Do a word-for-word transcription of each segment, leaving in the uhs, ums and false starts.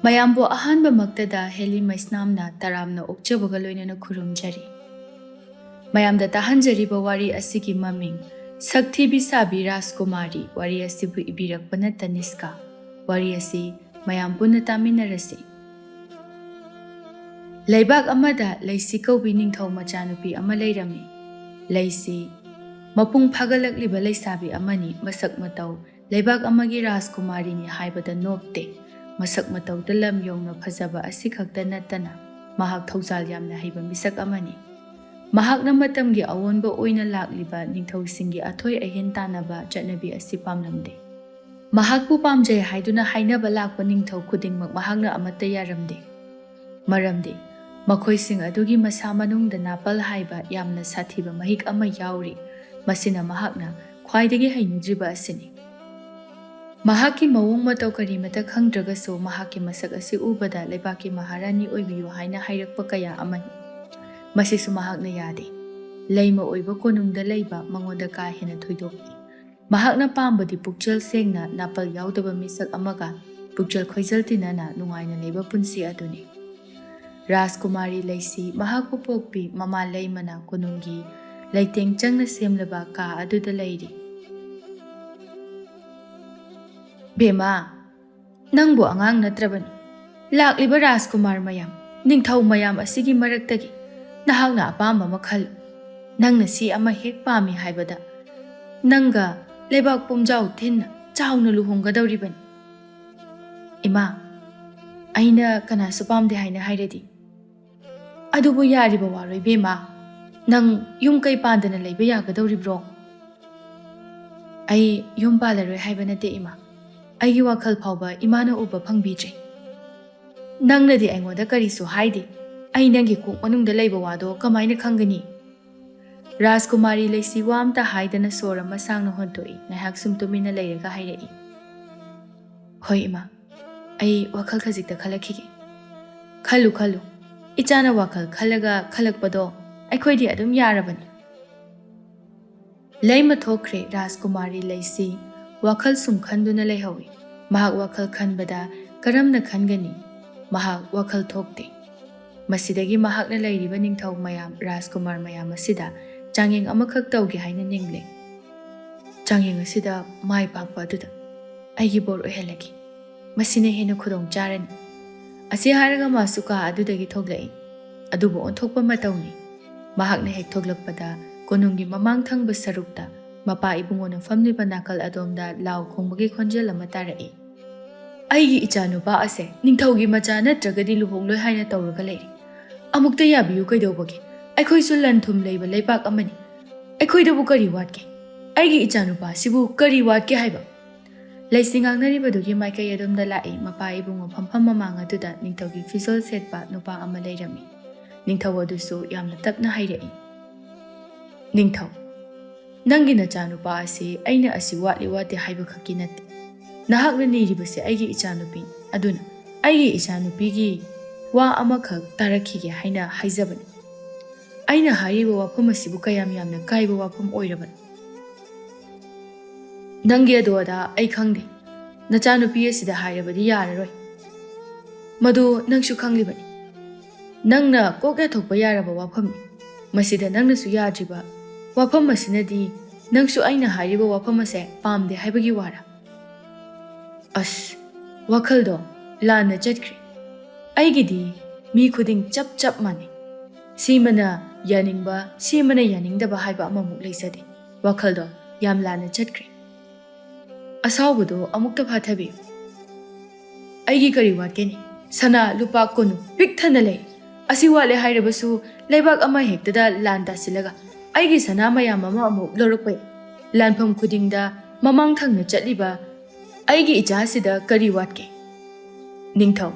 ꯃꯌꯥꯝꯕꯨ ꯑꯍꯥꯟꯕꯃꯛꯇꯗ ꯍꯦꯂꯤ ꯃꯩꯁꯅꯥꯝꯅ ꯇꯔꯥꯝꯅ ꯑꯣꯛꯆꯕꯒ ꯂꯣꯏꯅꯅ ꯈꯨꯔꯨꯝꯖꯔꯤ꯫ ꯃꯌꯥꯝꯗ ꯇꯥꯍꯟꯖꯔꯤꯕ ꯋꯥꯔꯤ ꯑꯁꯤꯒꯤ ꯃꯃꯤꯡ ꯁꯛꯊꯤꯕꯤ ꯁꯥꯕꯤ ꯔꯥꯖꯀꯨꯃꯥꯔꯤ꯫ ꯋꯥꯔꯤ ꯑꯁꯤꯕꯨ ꯏꯕꯤꯔꯛꯄꯅ ꯇꯅꯤꯁꯀꯥ꯫ ꯋꯥꯔꯤ ꯑꯁꯤ ꯃꯌꯥꯝ ꯄꯨꯟꯅ ꯇꯥꯃꯤꯟꯅꯔꯁꯤ꯫ ꯂꯩꯕꯥꯛ ꯑꯃꯗ ꯂꯩꯁꯤ ꯀꯧꯕꯤ ꯅꯤꯡꯊꯧ ꯃꯆꯥꯅꯨꯄꯤ ꯑꯃ ꯂꯩꯔꯝꯃꯤ꯫ ꯂꯩꯁꯤ ꯃꯄꯨꯡ ꯐꯥꯒꯠꯂꯛꯂꯤꯕ ꯂꯩꯁꯥꯕꯤ ꯑꯃꯅꯤ꯫ ꯃꯁꯛ ꯃꯇꯧ ꯂꯩꯕꯥꯛ ꯑꯃꯒꯤ ꯔꯥꯖꯀꯨꯃꯥꯔꯤꯅꯤ ꯍꯥꯏꯕꯗ ꯅꯣꯞꯇꯦ꯫ ꯃꯁꯛ ꯃꯇꯧꯗ ꯂꯝ ꯌꯧꯅ ꯐꯖꯕ ꯑꯁꯤꯈꯛꯇ ꯅꯠꯇꯅ ꯃꯍꯥꯛ ꯊꯧꯖꯥꯜ ꯌꯥꯝꯅ ꯍꯩꯕ ꯃꯤꯁꯛ ꯑꯃꯅꯤ꯫ ꯃꯍꯥꯛꯅ ꯃꯇꯝꯒꯤ ꯑꯑꯣꯟꯕ ꯑꯣꯏꯅ ꯂꯥꯛꯂꯤꯕ ꯅꯤꯡꯊꯧꯁꯤꯡꯒꯤ ꯑꯊꯣꯏ ꯑꯍꯦꯟ ꯇꯥꯟꯅꯕ ꯆꯠꯅꯕꯤ ꯑꯁꯤ ꯄꯥꯝꯂꯝꯗꯦ꯫ ꯃꯍꯥꯛꯄꯨ ꯄꯥꯝꯖꯩ ꯍꯥꯏꯗꯨꯅ ꯍꯥꯏꯅꯕ ꯂꯥꯛꯄ ꯅꯤꯡꯊꯧ ꯈꯨꯗꯤꯡꯃꯛ ꯃꯍꯥꯛꯅ ꯑꯃꯠꯇ ꯌꯥꯔꯝꯗꯦ꯫ ꯃꯔꯝꯗꯤ ꯃꯈꯣꯏꯁꯤꯡ ꯑꯗꯨꯒꯤ ꯃꯁꯥ ꯃꯅꯨꯡꯗ ꯅꯥꯄꯜ ꯍꯥꯏꯕ ꯌꯥꯝꯅ ꯁꯥꯊꯤꯕ ꯃꯍꯤꯛ ꯑꯃ ꯌꯥꯎꯔꯤ꯫ ꯃꯁꯤꯅ ꯃꯍꯥꯛꯅ ꯈ꯭ꯋꯥꯏꯗꯒꯤ ꯍꯩꯅꯗ꯭ꯔꯤꯕ ꯑꯁꯤꯅꯤ꯫ ꯃꯍꯥꯛꯀꯤ ꯃꯑꯣꯡ ꯃꯇꯧ ꯀꯔꯤꯃꯠꯇ ꯈꯪꯗ꯭ꯔꯒꯁꯨ ꯃꯍꯥꯛꯀꯤ ꯃꯁꯛ ꯑꯁꯤ ꯎꯕꯗ ꯂꯩꯕꯥꯛꯀꯤ ꯃꯍꯥꯔꯥꯅꯤ ꯑꯣꯏꯕꯤꯌꯨ ꯍꯥꯏꯅ ꯍꯥꯏꯔꯛꯄ ꯀꯌꯥ ꯑꯃꯅꯤ꯫ ꯃꯁꯤꯁꯨ ꯃꯍꯥꯛꯅ ꯌꯥꯗꯦ꯫ ꯂꯩꯃ ꯑꯣꯏꯕ ꯀꯣꯅꯨꯡꯗ ꯂꯩꯕ ꯃꯉꯣꯟꯗ ꯀꯥ ꯍꯦꯟꯅ ꯊꯣꯏꯗꯣꯛꯇꯦ꯫ ꯃꯍꯥꯛꯅ ꯄꯥꯝꯕꯗꯤ ꯄꯨꯛꯆꯦꯜ ꯁꯦꯡꯅ ꯅꯥꯄꯜ ꯌꯥꯎꯗꯕ ꯃꯤꯁꯛ ꯑꯃꯒ ꯄꯨꯛꯆꯦꯜ ꯈꯣꯏꯖꯜ ꯇꯤꯟꯅꯅ ꯅꯨꯡꯉꯥꯏꯅ ꯂꯩꯕ ꯄꯨꯟꯁꯤ ꯑꯗꯨꯅꯤ꯫ ꯔꯥꯖꯀꯨꯃꯥꯔꯤ ꯂꯩꯁꯤ ꯃꯍꯥꯛꯄꯨ ꯄꯣꯛꯄꯤ ꯃꯃꯥ ꯂꯩꯃꯅ ꯀꯣꯅꯨꯡꯒꯤ ꯂꯩꯇꯦꯡ ꯆꯪꯅ ꯁꯦꯝꯂꯕ ꯀꯥ ꯑꯗꯨꯗ ꯂꯩꯔꯤ꯫ ꯕꯦꯃꯥ, ꯅꯪꯕꯨ ꯑꯉꯥꯡ ꯅꯠꯇ꯭ꯔꯕꯅꯤ꯫ ꯂꯥꯛꯂꯤꯕ ꯔꯥꯖꯀꯨꯃꯥꯔ ꯃꯌꯥꯝ, ꯅꯤꯡꯊꯧ ꯃꯌꯥꯝ ꯑꯁꯤꯒꯤ ꯃꯔꯛꯇꯒꯤ ꯅꯍꯥꯛꯅ ꯑꯄꯥꯝꯕ ꯑꯃ ꯈꯜꯂꯨ꯫ ꯅꯪꯅ ꯁꯤ ꯑꯃ ꯍꯦꯛ ꯄꯥꯝꯃꯤ ꯍꯥꯏꯕꯗ ꯅꯪꯒ ꯂꯩꯕꯥꯛ ꯄꯨꯝꯖꯥꯎ ꯊꯤꯟꯅ ꯆꯥꯎꯅ ꯂꯨꯍꯣꯡꯒꯗꯧꯔꯤꯕꯅꯤ꯫ ꯏꯃꯥ, ꯑꯩꯅ ꯀꯅꯥꯁꯨ ꯄꯥꯝꯗꯦ ꯍꯥꯏꯅ ꯍꯥꯏꯔꯗꯤ? ꯑꯗꯨꯕꯨ ꯌꯥꯔꯤꯕ ꯋꯥꯔꯣ ꯏꯕꯦꯝꯃ꯫ ꯅꯪ ꯌꯨꯝ ꯀꯩ ꯄꯥꯟꯗꯅ ꯂꯩꯕ ꯌꯥꯒꯗꯧꯔꯤꯕ꯭ꯔꯣ? ꯑꯩ ꯌꯨꯝ ꯄꯥꯜꯂꯔꯣꯏ ꯍꯥꯏꯕ ꯅꯠꯇꯦ ꯏꯃꯥ꯫ ꯑꯩꯒꯤ ꯋꯥꯈꯜ ꯐꯥꯎꯕ ꯏꯃꯥꯅ ꯎꯕ ꯐꯪꯕꯤꯗ꯭ꯔꯦ꯫ ꯅꯪꯅꯗꯤ ꯑꯩꯉꯣꯟꯗ ꯀꯔꯤꯁꯨ ꯍꯥꯏꯗꯦ꯫ ꯑꯩ ꯅꯪꯒꯤ ꯀꯣꯛ ꯃꯅꯨꯡꯗ ꯂꯩꯕ ꯋꯥꯗꯣ ꯀꯃꯥꯏꯅ ꯈꯪꯒꯅꯤ? ꯔꯥꯖꯀꯨꯃꯥꯔꯤ ꯂꯩꯁꯤ ꯋꯥ ꯑꯝꯇ ꯍꯥꯏꯗꯅ ꯁꯣꯔ ꯑꯃ ꯁꯥꯡꯅ ꯍꯣꯟꯇꯣꯛꯏ꯫ ꯉꯥꯏꯍꯥꯛ ꯁꯨꯝ ꯇꯨꯃꯤꯟꯅ ꯂꯩꯔꯒ ꯍꯥꯏꯔꯛꯏ, "ꯍꯣꯏ ꯏꯃꯥ, ꯑꯩ ꯋꯥꯈꯜ ꯈꯖꯤꯛꯇ ꯈꯜꯂꯛꯈꯤꯒꯦ꯫" "ꯈꯜꯂꯨ, ꯈꯜꯂꯨ꯫ ꯏꯆꯥꯅ ꯋꯥꯈꯜ ꯈꯜꯂꯒ ꯈꯜꯂꯛꯄꯗꯣ ꯑꯩꯈꯣꯏꯗꯤ ꯑꯗꯨꯝ ꯌꯥꯔꯕꯅꯤ꯫" ꯂꯩꯃ ꯊꯣꯛꯈ꯭ꯔꯦ꯫ ꯔꯥꯖꯀꯨꯃꯥꯔꯤ ꯂꯩꯁꯤ ꯋꯥꯈꯜ ꯁꯨꯝ ꯈꯟꯗꯨꯅ ꯂꯩꯍꯧꯏ꯫ ꯃꯍꯥꯛ ꯋꯥꯈꯜ ꯈꯟꯕꯗ ꯀꯔꯝꯅ ꯈꯟꯒꯅꯤ? ꯃꯍꯥꯛ ꯋꯥꯈꯜ ꯊꯣꯛꯇꯦ꯫ ꯃꯁꯤꯗꯒꯤ ꯃꯍꯥꯛꯅ ꯂꯩꯔꯤꯕ ꯅꯤꯡꯊꯧ ꯃꯌꯥꯝ, ꯔꯥꯖꯀꯨꯃꯥꯔ ꯃꯌꯥꯝ ꯑꯁꯤꯗ ꯆꯥꯡꯌꯦꯡ ꯑꯃꯈꯛ ꯇꯧꯒꯦ ꯍꯥꯏꯅ ꯅꯤꯡꯂꯦ꯫ ꯆꯥꯡꯌꯦꯡ ꯑꯁꯤꯗ ꯃꯥꯏ ꯄꯥꯛꯄ ꯑꯗꯨꯗ ꯑꯩꯒꯤ ꯕꯣꯔ ꯑꯣꯏꯍꯜꯂꯒꯦ꯫ ꯃꯁꯤꯅ ꯍꯦꯟꯅ ꯈꯨꯗꯣꯡ ꯆꯥꯔꯅꯤ꯫ ꯑꯁꯤ ꯍꯥꯏꯔꯒ ꯃꯥꯁꯨ ꯀꯥ ꯑꯗꯨꯗꯒꯤ ꯊꯣꯛꯂꯛꯏ꯫ ꯑꯗꯨꯕꯨ ꯑꯣꯟꯊꯣꯛꯄ ꯃꯇꯧꯅꯤ꯫ ꯃꯍꯥꯛꯅ ꯍꯦꯛ ꯊꯣꯛꯂꯛꯄꯗ ꯀꯣꯅꯨꯡꯒꯤ ꯃꯃꯥꯡ ꯊꯪꯕ ꯁꯔꯨꯛꯇ ꯃꯄꯥ ꯏꯕꯨꯡꯉꯣꯅ ꯐꯝꯂꯤꯕ ꯅꯥꯀꯜ ꯑꯗꯣꯝꯗ ꯂꯥꯎ ꯈꯣꯡꯕꯒꯤ ꯈꯣꯟꯖꯦꯜ ꯑꯃ ꯇꯥꯔꯛꯏ꯫ "ꯑꯩꯒꯤ ꯏꯆꯥꯅꯨꯄꯥ ꯑꯁꯦ ꯅꯤꯡꯊꯧꯒꯤ ꯃꯆꯥ ꯅꯠꯇ꯭ꯔꯒꯗꯤ ꯂꯨꯍꯣꯡꯂꯣꯏ ꯍꯥꯏꯅ ꯇꯧꯔꯒ ꯂꯩꯔꯤ꯫ ꯑꯃꯨꯛꯇ ꯌꯥꯕꯤꯌꯨ ꯀꯩꯗꯧꯕꯒꯦ? ꯑꯩꯈꯣꯏꯁꯨ ꯂꯟ ꯊꯨꯝ ꯂꯩꯕ ꯂꯩꯕꯥꯛ ꯑꯃꯅꯤ꯫ ꯑꯩꯈꯣꯏꯗꯕꯨ ꯀꯔꯤ ꯋꯥꯠꯀꯦ? ꯑꯩꯒꯤ ꯏꯆꯥꯅꯨꯄꯥ ꯑꯁꯤꯕꯨ ꯀꯔꯤ ꯋꯥꯠꯀꯦ ꯍꯥꯏꯕ?" ꯂꯩꯁꯤ ꯉꯥꯡꯅꯔꯤꯕꯗꯨꯒꯤ ꯃꯥꯏꯀꯩ ꯑꯗꯣꯝꯗ ꯂꯥꯛꯏ꯫ ꯃꯄꯥ ꯏꯕꯨꯡꯉꯣ ꯐꯝꯐꯝ ꯃꯃꯥꯡ ꯑꯗꯨꯗ ꯅꯤꯡꯊꯧꯒꯤ ꯐꯤꯖꯣꯜ ꯁꯦꯠꯄ ꯅꯨꯄꯥ ꯑꯃ ꯂꯩꯔꯝꯃꯤ꯫ ꯅꯤꯡꯊꯧ ꯑꯗꯨꯁꯨ ꯌꯥꯝꯅ ꯇꯞꯅ ꯍꯥꯏꯔꯛꯏ, "ꯅꯤꯡꯊꯧ, ꯅꯪꯒꯤ ꯅꯆꯥꯅꯨꯄꯥ ꯑꯁꯤ ꯑꯩꯅ ꯑꯁꯤ ꯋꯥꯠꯂꯤ ꯋꯥꯠꯇꯦ ꯍꯥꯏꯕ ꯈꯛꯀꯤ ꯅꯠꯇꯦ꯫ ꯅꯍꯥꯛꯅ ꯅꯤꯔꯤꯕꯁꯤ ꯑꯩꯒꯤ ꯏꯆꯥꯅꯨꯄꯤ꯫ ꯑꯗꯨꯅ ꯑꯩꯒꯤ ꯏꯆꯥꯅꯨꯄꯤꯒꯤ ꯋꯥ ꯑꯃꯈꯛ ꯇꯥꯔꯛꯈꯤꯒꯦ ꯍꯥꯏꯅ ꯍꯥꯏꯖꯕꯅꯤ꯫ ꯑꯩꯅ ꯍꯥꯏꯔꯤꯕ ꯋꯥꯐꯝ ꯑꯁꯤꯕꯨ ꯀꯌꯥꯝ ꯌꯥꯝꯅ ꯀꯥꯏꯕ ꯋꯥꯐꯝ ꯑꯣꯏꯔꯕꯅꯣ?" "ꯅꯪꯒꯤ ꯑꯗꯨ ꯑꯗꯥ ꯑꯩ ꯈꯪꯗꯦ꯫ ꯅꯆꯥꯅꯨꯄꯤ ꯑꯁꯤꯗ ꯍꯥꯏꯔꯕꯗꯤ ꯌꯥꯔꯔꯣꯏ꯫ ꯃꯗꯨ ꯅꯪꯁꯨ ꯈꯪꯂꯤꯕꯅꯤ꯫ ꯅꯪꯅ ꯀꯣꯛ ꯌꯥꯊꯣꯛꯄ ꯌꯥꯔꯕ ꯋꯥꯐꯝꯅꯤ꯫ ꯃꯁꯤꯗ ꯅꯪꯅꯁꯨ ꯌꯥꯗ꯭ꯔꯤꯕ ꯋꯥꯐꯝ ꯑꯁꯤꯅꯗꯤ ꯅꯪꯁꯨ ꯑꯩꯅ ꯍꯥꯏꯔꯤꯕ ꯋꯥꯐꯝ ꯑꯁꯦ ꯄꯥꯝꯗꯦ ꯍꯥꯏꯕꯒꯤ ꯋꯥꯔꯥ?" ꯑꯁ, ꯋꯥꯈꯜꯗꯣ ꯂꯥꯟꯅ ꯆꯠꯈ꯭ꯔꯦ꯫ ꯑꯩꯒꯤꯗꯤ ꯃꯤ ꯈꯨꯗꯤꯡ ꯆꯞ ꯆꯞ ꯃꯥꯟꯅꯩ꯫ ꯁꯤꯃꯅ ꯌꯥꯅꯤꯡꯕ, ꯁꯤꯃꯅ ꯌꯥꯅꯤꯡꯗꯕ ꯍꯥꯏꯕ ꯑꯃꯃꯨꯛ ꯂꯩꯖꯗꯦ꯫ ꯋꯥꯈꯜꯗꯣ ꯌꯥꯝ ꯂꯥꯟꯅ ꯆꯠꯈ꯭ꯔꯦ꯫ ꯑꯁꯥꯎꯕꯗꯣ ꯑꯃꯨꯛꯇ ꯐꯥꯊꯕꯤꯌꯨ꯫ ꯑꯩꯒꯤ ꯀꯔꯤ ꯋꯥꯠꯀꯅꯤ? ꯁꯅꯥ ꯂꯨꯄꯥ ꯀꯣꯅꯨꯡ ꯄꯤꯛ ꯊꯟꯅ ꯂꯩ꯫ ꯑꯁꯤ ꯋꯥꯠꯂꯦ ꯍꯥꯏꯔꯕꯁꯨ ꯂꯩꯕꯥꯛ ꯑꯃ ꯍꯦꯛꯇꯗ ꯂꯥꯟ ꯇꯥꯁꯤꯜꯂꯒ ꯑꯩꯒꯤ ꯁꯅꯥ ꯃꯌꯥꯝ ꯑꯃ ꯑꯃꯨꯛ ꯂꯧꯔꯛꯄ ꯌꯥꯏ꯫ ꯂꯥꯟꯐꯝ ꯈꯨꯗꯤꯡꯗ ꯃꯃꯥꯡ ꯊꯪꯅ ꯆꯠꯂꯤꯕ ꯑꯩꯒꯤ ꯏꯆꯥꯁꯤꯗ ꯀꯔꯤ ꯋꯥꯠꯀꯦ? ꯅꯤꯡꯊꯧ,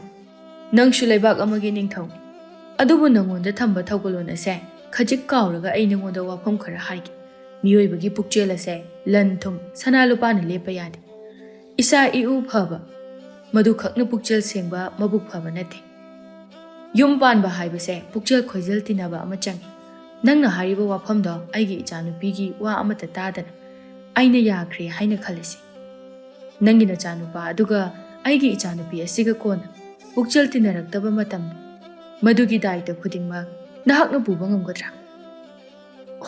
ꯅꯪꯁꯨ ꯂꯩꯕꯥꯛ ꯑꯃꯒꯤ ꯅꯤꯡꯊꯧꯅꯤ꯫ ꯑꯗꯨꯕꯨ ꯅꯪꯉꯣꯟꯗ ꯊꯝꯕ ꯊꯧꯒꯜꯂꯣꯟ ꯑꯁꯦ ꯈꯖꯤꯛ ꯀꯥꯎꯔꯒ ꯑꯩ ꯅꯪꯉꯣꯟꯗ ꯋꯥꯐꯝ ꯈꯔ ꯍꯥꯏꯒꯦ꯫ ꯃꯤꯑꯣꯏꯕꯒꯤ ꯄꯨꯛꯆꯦꯜ ꯑꯁꯦ ꯂꯟ ꯊꯨꯝ, ꯁꯅꯥ ꯂꯨꯄꯥꯅ ꯂꯦꯞꯄ ꯌꯥꯗꯦ꯫ ꯏꯁꯥ ꯏꯎ ꯐꯕ, ꯃꯗꯨꯈꯛꯅ ꯄꯨꯛꯆꯦꯜ ꯁꯦꯡꯕ, ꯃꯕꯨꯛ ꯐꯕ ꯅꯠꯇꯦ꯫ ꯌꯨꯝ ꯄꯥꯟꯕ ꯍꯥꯏꯕꯁꯦ ꯄꯨꯛꯆꯦꯜ ꯈꯣꯏꯖꯦꯜ ꯇꯤꯟꯅꯕ ꯑꯃ ꯆꯪꯏ꯫ ꯅꯪꯅ ꯍꯥꯏꯔꯤꯕ ꯋꯥꯐꯝꯗꯣ ꯑꯩꯒꯤ ꯏꯆꯥꯅꯨꯄꯤꯒꯤ ꯋꯥ ꯑꯃꯠꯇ ꯇꯥꯗꯅ ꯑꯩꯅ ꯌꯥꯈ꯭ꯔꯦ ꯍꯥꯏꯅ ꯈꯜꯂꯁꯤ꯫ ꯅꯪꯒꯤ ꯅꯆꯥꯅꯨꯄꯥ ꯑꯗꯨꯒ ꯑꯩꯒꯤ ꯏꯆꯥꯅꯨꯄꯤ ꯑꯁꯤꯒ ꯀꯣꯟꯅ ꯄꯨꯛꯆꯦꯜ ꯇꯤꯟꯅꯔꯛꯇꯕ ꯃꯇꯝꯗ ꯃꯗꯨꯒꯤ ꯗꯥꯏꯇ ꯈꯨꯗꯤꯡꯃꯛ ꯅꯍꯥꯛꯅ ꯄꯨꯕ ꯉꯝꯒꯗ꯭ꯔꯥ?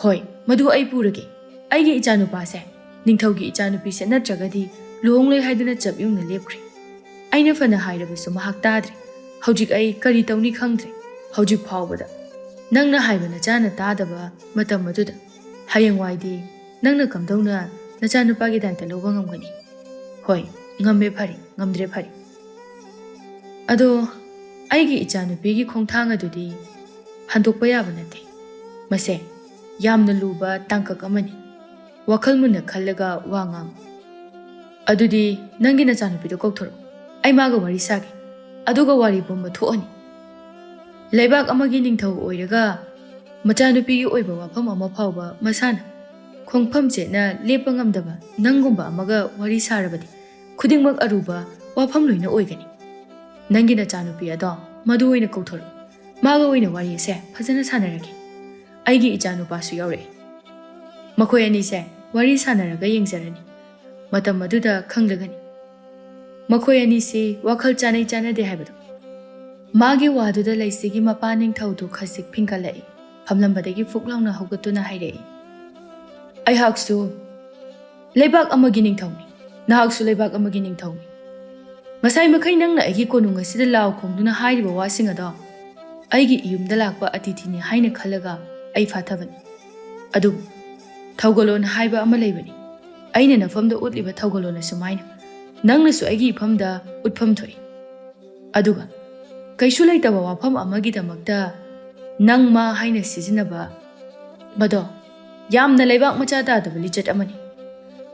ꯍꯣꯏ, ꯃꯗꯨ ꯑꯩ ꯄꯨꯔꯒꯦ꯫ ꯑꯩꯒꯤ ꯏꯆꯥꯅꯨꯄꯥꯁꯦ ꯅꯤꯡꯊꯧꯒꯤ ꯏꯆꯥꯅꯨꯄꯤꯁꯦ ꯅꯠꯇ꯭ꯔꯒꯗꯤ ꯂꯨꯍꯣꯡꯂꯣꯏ ꯍꯥꯏꯗꯨꯅ ꯆꯞ ꯌꯨꯡꯅ ꯂꯦꯞꯈ꯭ꯔꯦ꯫ ꯑꯩꯅ ꯐꯅ ꯍꯥꯏꯔꯕꯁꯨ ꯃꯍꯥꯛ ꯇꯥꯗ꯭ꯔꯦ꯫ ꯍꯧꯖꯤꯛ ꯑꯩ ꯀꯔꯤ ꯇꯧꯅꯤ ꯈꯪꯗ꯭ꯔꯦ꯫ ꯍꯧꯖꯤꯛ ꯐꯥꯎꯕꯗ ꯅꯪꯅ ꯍꯥꯏꯕ ꯅꯆꯥꯅ ꯇꯥꯗꯕ ꯃꯇꯝ ꯑꯗꯨꯗ ꯍꯌꯦꯡꯋꯥꯏꯗꯤ ꯅꯪꯅ ꯀꯝꯗꯧꯅ ꯅꯆꯥꯅꯨꯄꯥꯒꯤ ꯗꯥꯏꯇ ꯂꯧꯕ ꯉꯝꯒꯅꯤ? ꯍꯣꯏ, ꯉꯝꯃꯦ ꯐꯔꯦ, ꯉꯝꯗ꯭ꯔꯦ ꯐꯔꯦ꯫ ꯑꯗꯣ ꯑꯩꯒꯤ ꯏꯆꯥꯅꯨꯄꯤꯒꯤ ꯈꯣꯡꯊꯥꯡ ꯑꯗꯨꯗꯤ ꯍꯟꯗꯣꯛꯄ ꯌꯥꯕ ꯅꯠꯇꯦ꯫ ꯃꯁꯦ ꯌꯥꯝꯅ ꯂꯨꯕ ꯇꯥꯡꯀꯛ ꯑꯃꯅꯤ꯫ ꯋꯥꯈꯜ ꯃꯨꯟꯅ ꯈꯜꯂꯒ ꯋꯥ ꯉꯥꯡ꯫ ꯑꯗꯨꯗꯤ ꯅꯪꯒꯤ ꯅꯆꯥꯅꯨꯄꯤꯗꯣ ꯀꯧꯊꯣꯔꯛꯎ꯫ ꯑꯩ ꯃꯥꯒ ꯋꯥꯔꯤ ꯁꯥꯒꯦ꯫ ꯑꯗꯨꯒ ꯋꯥꯔꯤ ꯄꯨꯝꯕ ꯊꯣꯛꯑꯅꯤ꯫ ꯂꯩꯕꯥꯛ ꯑꯃꯒꯤ ꯅꯤꯡꯊꯧ ꯑꯣꯏꯔꯒ ꯃꯆꯥꯅꯨꯄꯤꯒꯤ ꯑꯣꯏꯕ ꯋꯥꯐꯝ ꯑꯃ ꯐꯥꯎꯕ ꯃꯁꯥꯅ ꯈꯣꯡꯐꯝ ꯆꯦꯠꯅ ꯂꯦꯞꯄ ꯉꯝꯗꯕ ꯅꯪꯒꯨꯝꯕ ꯑꯃꯒ ꯋꯥꯔꯤ ꯁꯥꯔꯕꯗꯤ ꯈꯨꯗꯤꯡꯃꯛ ꯑꯔꯨꯕ ꯋꯥꯐꯝ ꯂꯣꯏꯅ ꯑꯣꯏꯒꯅꯤ꯫ ꯅꯪꯒꯤ ꯅꯆꯥꯅꯨꯄꯤ ꯑꯗꯣ ꯃꯗꯨ ꯑꯣꯏꯅ ꯀꯧꯊꯣꯔꯛꯎ꯫ ꯃꯥꯒ ꯑꯣꯏꯅ ꯋꯥꯔꯤ ꯑꯁꯦ ꯐꯖꯅ ꯁꯥꯟꯅꯔꯒꯦ꯫ ꯑꯩꯒꯤ ꯏꯆꯥꯅꯨꯄꯥꯁꯨ ꯌꯥꯎꯔꯛꯑꯦ꯫ ꯃꯈꯣꯏ ꯑꯅꯤꯁꯦ ꯋꯥꯔꯤ ꯁꯥꯟꯅꯔꯒ ꯌꯦꯡꯖꯔꯅꯤ꯫ ꯃꯇꯝ ꯑꯗꯨꯗ ꯈꯪꯂꯒꯅꯤ ꯃꯈꯣꯏ ꯑꯅꯤꯁꯤ ꯋꯥꯈꯜ ꯆꯥꯅꯩ ꯆꯥꯅꯗꯦ ꯍꯥꯏꯕꯗꯣ꯫ ꯃꯥꯒꯤ ꯋꯥꯗꯨꯗ ꯂꯩꯁꯤꯒꯤ ꯃꯄꯥ ꯅꯤꯡꯊꯧꯗꯨ ꯈꯖꯤꯛ ꯐꯤꯡꯒꯠꯂꯛꯏ꯫ ꯐꯝꯂꯝꯕꯗꯒꯤ ꯐꯨꯛ ꯂꯥꯎꯅ ꯍꯧꯒꯠꯇꯨꯅ ꯍꯥꯏꯔꯛꯏ, "ꯑꯩꯍꯥꯛꯁꯨ ꯂꯩꯕꯥꯛ ꯑꯃꯒꯤ ꯅꯤꯡꯊꯧꯅꯤ꯫ ꯅꯍꯥꯛꯁꯨ ꯂꯩꯕꯥꯛ ꯑꯃꯒꯤ ꯅꯤꯡꯊꯧꯅꯤ꯫ ꯉꯁꯥꯏ ꯃꯈꯩ ꯅꯪꯅ ꯑꯩꯒꯤ ꯀꯣꯅꯨꯡ ꯑꯁꯤꯗ ꯂꯥꯎ ꯈꯣꯡꯗꯨꯅ ꯍꯥꯏꯔꯤꯕ ꯋꯥꯁꯤꯡ ꯑꯗꯣ ꯑꯩꯒꯤ ꯏꯌꯨꯝꯗ ꯂꯥꯛꯄ ꯑꯇꯤꯊꯤꯅꯤ ꯍꯥꯏꯅ ꯈꯜꯂꯒ ꯑꯩ ꯐꯥꯊꯕꯅꯤ꯫ ꯑꯗꯨꯕꯨ ꯊꯧꯒꯜꯂꯣꯟ ꯍꯥꯏꯕ ꯑꯃ ꯂꯩꯕꯅꯤ꯫ ꯑꯩꯅ ꯅꯐꯝꯗ ꯎꯠꯂꯤꯕ ꯊꯧꯒꯜꯂꯣꯟ ꯑꯁꯨꯃꯥꯏꯅ ꯅꯪꯅꯁꯨ ꯑꯩꯒꯤ ꯏꯐꯝꯗ ꯎꯠꯐꯝ ꯊꯣꯛꯏ꯫ ꯑꯗꯨꯒ ꯀꯩꯁꯨ ꯂꯩꯇꯕ ꯋꯥꯐꯝ ꯑꯃꯒꯤꯗꯃꯛꯇ ꯅꯪ ꯃꯥ ꯍꯥꯏꯅ ꯁꯤꯖꯤꯟꯅꯕ ꯃꯗꯣ ꯌꯥꯝꯅ ꯂꯩꯕꯥꯛ ꯃꯆꯥ ꯇꯥꯗꯕ ꯂꯤꯆꯠ ꯑꯃꯅꯤ꯫"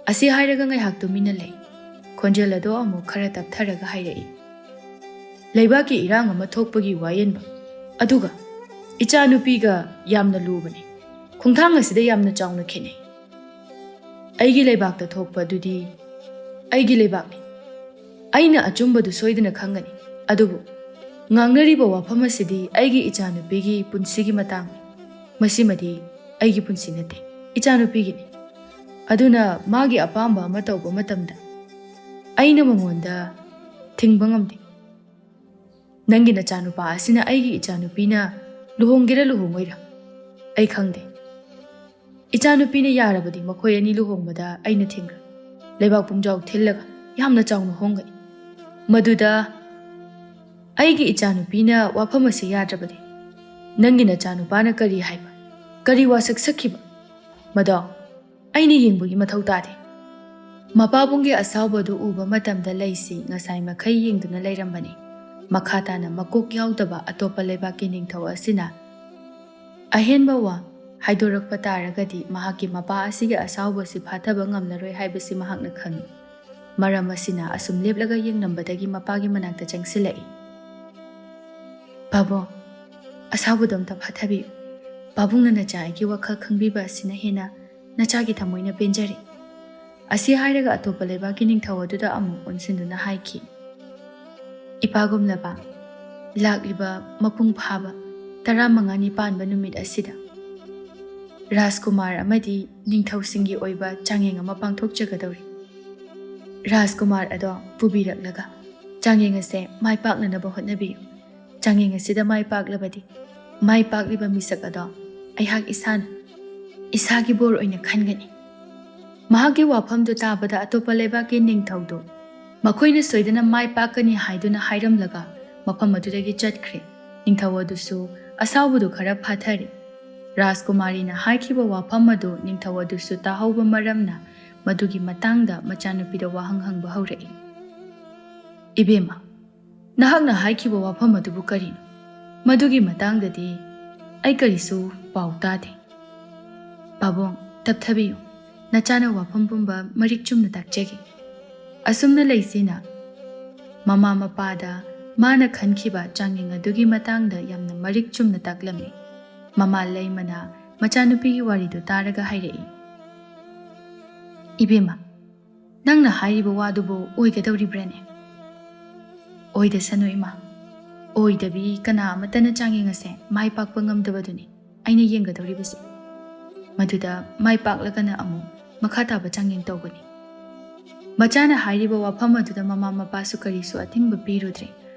ꯑꯁꯤ ꯍꯥꯏꯔꯒ ꯉꯥꯏꯍꯥꯛ ꯇꯨꯃꯤꯟꯅ ꯂꯩ꯫ ꯈꯣꯟꯖꯦꯜ ꯑꯗꯣ ꯑꯃꯨꯛ ꯈꯔ ꯇꯞꯊꯔꯒ ꯍꯥꯏꯔꯛꯏ, "ꯂꯩꯕꯥꯛꯀꯤ ꯏꯔꯥꯡ ꯑꯃ ꯊꯣꯛꯄꯒꯤ ꯋꯥꯌꯦꯟꯕ, ꯑꯗꯨꯒ ꯏꯆꯥꯅꯨꯄꯤꯒ ꯌꯥꯝꯅ ꯂꯨꯕꯅꯤ꯫ ꯈꯣꯡꯊꯥꯡ ꯑꯁꯤꯗ ꯌꯥꯝꯅ ꯆꯥꯎꯅ ꯈꯦꯠꯅꯩ꯫ ꯑꯩꯒꯤ ꯂꯩꯕꯥꯛꯇ ꯊꯣꯛꯄ ꯑꯗꯨꯗꯤ ꯑꯩꯒꯤ ꯂꯩꯕꯥꯛꯅꯤ꯫ ꯑꯩꯅ ꯑꯆꯨꯝꯕꯗꯨ ꯁꯣꯏꯗꯅ ꯈꯪꯒꯅꯤ꯫ ꯑꯗꯨꯕꯨ ꯉꯥꯡꯅꯔꯤꯕ ꯋꯥꯐꯝ ꯑꯁꯤꯗꯤ ꯑꯩꯒꯤ ꯏꯆꯥꯅꯨꯄꯤꯒꯤ ꯄꯨꯟꯁꯤꯒꯤ ꯃꯇꯥꯡꯅꯤ꯫ ꯃꯁꯤꯃꯗꯤ ꯑꯩꯒꯤ ꯄꯨꯟꯁꯤ ꯅꯠꯇꯦ, ꯏꯆꯥꯅꯨꯄꯤꯒꯤꯅꯤ꯫ ꯑꯗꯨꯅ ꯃꯥꯒꯤ ꯑꯄꯥꯝꯕ ꯑꯃ ꯇꯧꯕ ꯃꯇꯝꯗ ꯑꯩꯅ ꯃꯉꯣꯟꯗ ꯊꯤꯡꯕ ꯉꯝꯗꯦ꯫ ꯅꯪꯒꯤ ꯅꯆꯥꯅꯨꯄꯥ ꯑꯁꯤꯅ ꯑꯩꯒꯤ ꯏꯆꯥꯅꯨꯄꯤꯅ ꯂꯨꯍꯣꯡꯒꯦꯔꯥ ꯂꯨꯍꯣꯡꯉꯣꯏꯔꯥ ꯑꯩ ꯈꯪꯗꯦ꯫ ꯏꯆꯥꯅꯨꯄꯤꯅ ꯌꯥꯔꯕꯗꯤ ꯃꯈꯣꯏ ꯑꯅꯤ ꯂꯨꯍꯣꯡꯕꯗ ꯑꯩꯅ ꯊꯤꯡꯒꯅꯤ꯫ ꯂꯩꯕꯥꯛ ꯄꯨꯝꯖꯥꯎ ꯊꯤꯜꯂꯒ ꯌꯥꯝꯅ ꯆꯥꯎꯅ ꯍꯣꯡꯒꯅꯤ꯫ ꯃꯗꯨꯗ ꯑꯩꯒꯤ ꯏꯆꯥꯅꯨꯄꯤꯅ ꯋꯥꯐꯝ ꯑꯁꯤ ꯌꯥꯗ꯭ꯔꯕꯗꯤ ꯅꯪꯒꯤ ꯅꯆꯥꯅꯨꯄꯥꯅ ꯀꯔꯤ ꯍꯥꯏꯕ, ꯀꯔꯤ ꯋꯥꯁꯛ ꯁꯛꯈꯤꯕ, ꯃꯗꯣ ꯑꯩꯅ ꯌꯦꯡꯕꯒꯤ ꯃꯊꯧ ꯇꯥꯗꯦ꯫ ꯃꯄꯥꯕꯨꯡꯒꯤ ꯑꯁꯥꯎꯕꯗꯨ ꯎꯕ ꯃꯇꯝꯗ ꯂꯩꯁꯤ ꯉꯁꯥꯏ ꯃꯈꯩ ꯌꯦꯡꯗꯨꯅ ꯂꯩꯔꯝꯕꯅꯤ꯫ ꯃꯈꯥ ꯇꯥꯅ ꯃꯀꯣꯛ ꯌꯥꯎꯗꯕ ꯑꯇꯣꯞꯄ ꯂꯩꯕꯥꯛꯀꯤ ꯅꯤꯡꯊꯧ ꯑꯁꯤꯅ ꯑꯍꯦꯟꯕ ꯋꯥ ꯍꯥꯏꯗꯣꯔꯛꯄ ꯇꯥꯔꯒꯗꯤ ꯃꯍꯥꯛꯀꯤ ꯃꯄꯥ ꯑꯁꯤꯒꯤ ꯑꯁꯥꯎꯕꯁꯤ ꯐꯥꯊꯕ ꯉꯝꯂꯔꯣꯏ ꯍꯥꯏꯕꯁꯤ ꯃꯍꯥꯛꯅ ꯈꯪꯏ꯫ ꯃꯔꯝ ꯑꯁꯤꯅ ꯑꯁꯨꯝ ꯂꯦꯞꯂꯒ ꯌꯦꯡꯂꯝꯕꯗꯒꯤ ꯃꯄꯥꯒꯤ ꯃꯅꯥꯛꯇ ꯆꯪꯁꯤꯜꯂꯛꯏ꯫ "ꯄꯥꯕꯨꯡ, ꯑꯁꯥꯎꯕꯗꯣ ꯑꯝꯇ ꯐꯥꯊꯕꯤꯌꯨ꯫ ꯄꯥꯕꯨꯡꯅ ꯅꯆꯥ ꯑꯩꯒꯤ ꯋꯥꯈꯜ ꯈꯪꯕꯤꯕ ꯑꯁꯤꯅ ꯍꯦꯟꯅ ꯅꯆꯥꯒꯤ ꯊꯃꯣꯏꯅ ꯄꯦꯟꯖꯔꯤ"꯫ ꯑꯁꯤ ꯍꯥꯏꯔꯒ ꯑꯇꯣꯞꯄ ꯂꯩꯕꯥꯛꯀꯤ ꯅꯤꯡꯊꯧ ꯑꯗꯨꯗ ꯑꯃꯨꯛ ꯑꯣꯟꯁꯤꯟꯗꯨꯅ ꯍꯥꯏꯈꯤ, "ꯏꯄꯥꯒꯨꯝꯂꯕ, ꯂꯥꯛꯂꯤꯕ ꯃꯄꯨꯡ ꯐꯥꯕ ꯇꯔꯥꯃꯉꯥꯅꯤ ꯄꯥꯟꯕ ꯅꯨꯃꯤꯠ ꯑꯁꯤꯗ ꯔꯥꯖꯀꯨꯃꯥꯔ ꯑꯃꯗꯤ ꯅꯤꯡꯊꯧꯁꯤꯡꯒꯤ ꯑꯣꯏꯕ ꯆꯥꯡꯌꯦꯡ ꯑꯃ ꯄꯥꯡꯊꯣꯛꯆꯒꯗꯧꯔꯤ꯫ ꯔꯥꯖꯀꯨꯃꯥꯔ ꯑꯗꯣ ꯄꯨꯕꯤꯔꯛꯂꯒ ꯆꯥꯡꯌꯦꯡ ꯑꯁꯦ ꯃꯥꯏ ꯄꯥꯛꯅꯅꯕ ꯍꯣꯠꯅꯕꯤꯌꯨ꯫ ꯆꯥꯡꯌꯦꯡ ꯑꯁꯤꯗ ꯃꯥꯏ ꯄꯥꯛꯂꯕꯗꯤ ꯃꯥꯏ ꯄꯥꯛꯂꯤꯕ ꯃꯤꯁꯛ ꯑꯗꯣ ꯑꯩꯍꯥꯛ ꯏꯁꯥꯅ ꯏꯁꯥꯒꯤ ꯕꯣꯔ ꯑꯣꯏꯅ ꯈꯟꯒꯅꯤ"꯫ ꯃꯍꯥꯛꯀꯤ ꯋꯥꯐꯝꯗꯨ ꯇꯥꯕꯗ ꯑꯇꯣꯞꯄ ꯂꯩꯕꯥꯛꯀꯤ ꯅꯤꯡꯊꯧꯗꯨ ꯃꯈꯣꯏꯅ ꯁꯣꯏꯗꯅ ꯃꯥꯏ ꯄꯥꯛꯀꯅꯤ ꯍꯥꯏꯗꯨꯅ ꯍꯥꯏꯔꯝꯂꯒ ꯃꯐꯝ ꯑꯗꯨꯗꯒꯤ ꯆꯠꯈ꯭ꯔꯦ꯫ ꯅꯤꯡꯊꯧ ꯑꯗꯨꯁꯨ ꯑꯁꯥꯎꯕꯗꯨ ꯈꯔ ꯐꯥꯊꯔꯦ꯫ ꯔꯥꯖꯀꯨꯃꯥꯔꯤꯅ ꯍꯥꯏꯈꯤꯕ ꯋꯥꯐꯝ ꯑꯗꯨ ꯅꯤꯡꯊꯧ ꯑꯗꯨꯁꯨ ꯇꯥꯍꯧꯕ ꯃꯔꯝꯅ ꯃꯗꯨꯒꯤ ꯃꯇꯥꯡꯗ ꯃꯆꯥꯅꯨꯄꯤꯗ ꯋꯥꯍꯪ ꯍꯪꯕ ꯍꯧꯔꯛꯏ꯫ "ꯏꯕꯦꯝꯃ, ꯅꯍꯥꯛꯅ ꯍꯥꯏꯈꯤꯕ ꯋꯥꯐꯝ ꯑꯗꯨꯕꯨ ꯀꯔꯤꯅꯣ? ꯃꯗꯨꯒꯤ ꯃꯇꯥꯡꯗꯗꯤ ꯑꯩ ꯀꯔꯤꯁꯨ ꯄꯥꯎ ꯇꯥꯗꯦ"꯫ "ꯄꯥꯕꯨꯡ, ꯇꯞꯊꯕꯤꯌꯨ꯫ ꯅꯆꯥꯅ ꯋꯥꯐꯝ ꯄꯨꯝꯕ ꯃꯔꯤꯛ ꯆꯨꯝꯅ ꯇꯥꯛꯆꯒꯦ"꯫ ꯑꯁꯨꯝꯅ ꯂꯩꯁꯤꯅ ꯃꯃꯥ ꯃꯄꯥꯗ ꯃꯥꯅ ꯈꯟꯈꯤꯕ ꯆꯥꯡꯌꯦꯡ ꯑꯗꯨꯒꯤ ꯃꯇꯥꯡꯗ ꯌꯥꯝꯅ ꯃꯔꯤꯛ ꯆꯨꯝꯅ ꯇꯥꯛꯂꯝꯃꯤ꯫ ꯃꯃꯥ ꯂꯩꯃꯅ ꯃꯆꯥꯅꯨꯄꯤꯒꯤ ꯋꯥꯔꯤꯗꯨ ꯇꯥꯔꯒ ꯍꯥꯏꯔꯛꯏ, "ꯏꯕꯦꯝꯃ, ꯅꯪꯅ ꯍꯥꯏꯔꯤꯕ ꯋꯥꯗꯨꯕꯨ ꯑꯣꯏꯒꯗꯧꯔꯤꯕ꯭ꯔꯥꯅꯦ?" "ꯑꯣꯏꯗꯁꯅꯨ ꯏꯃꯥ, ꯑꯣꯏꯗꯕꯤ ꯀꯅꯥ ꯑꯃꯠꯇꯅ ꯆꯥꯡꯌꯦꯡ ꯑꯁꯦ ꯃꯥꯏ ꯄꯥꯛꯄ ꯉꯝꯗꯕꯗꯨꯅꯤ ꯑꯩꯅ ꯌꯦꯡꯒꯗꯧꯔꯤꯕꯁꯦ꯫ ꯃꯗꯨꯗ ꯃꯥꯏ ꯄꯥꯛꯂꯒꯅ ꯑꯃꯨꯛ ꯃꯈꯥ ꯇꯥꯕ ꯆꯥꯡꯌꯦꯡ ꯇꯧꯒꯅꯤ"꯫ ꯃꯆꯥꯅ ꯍꯥꯏꯔꯤꯕ ꯋꯥꯐꯝ ꯑꯗꯨꯗ ꯃꯃꯥ ꯃꯄꯥꯁꯨ ꯀꯔꯤꯁꯨ ꯑꯊꯤꯡꯕ ꯄꯤꯔꯨꯗ꯭ꯔꯦ꯫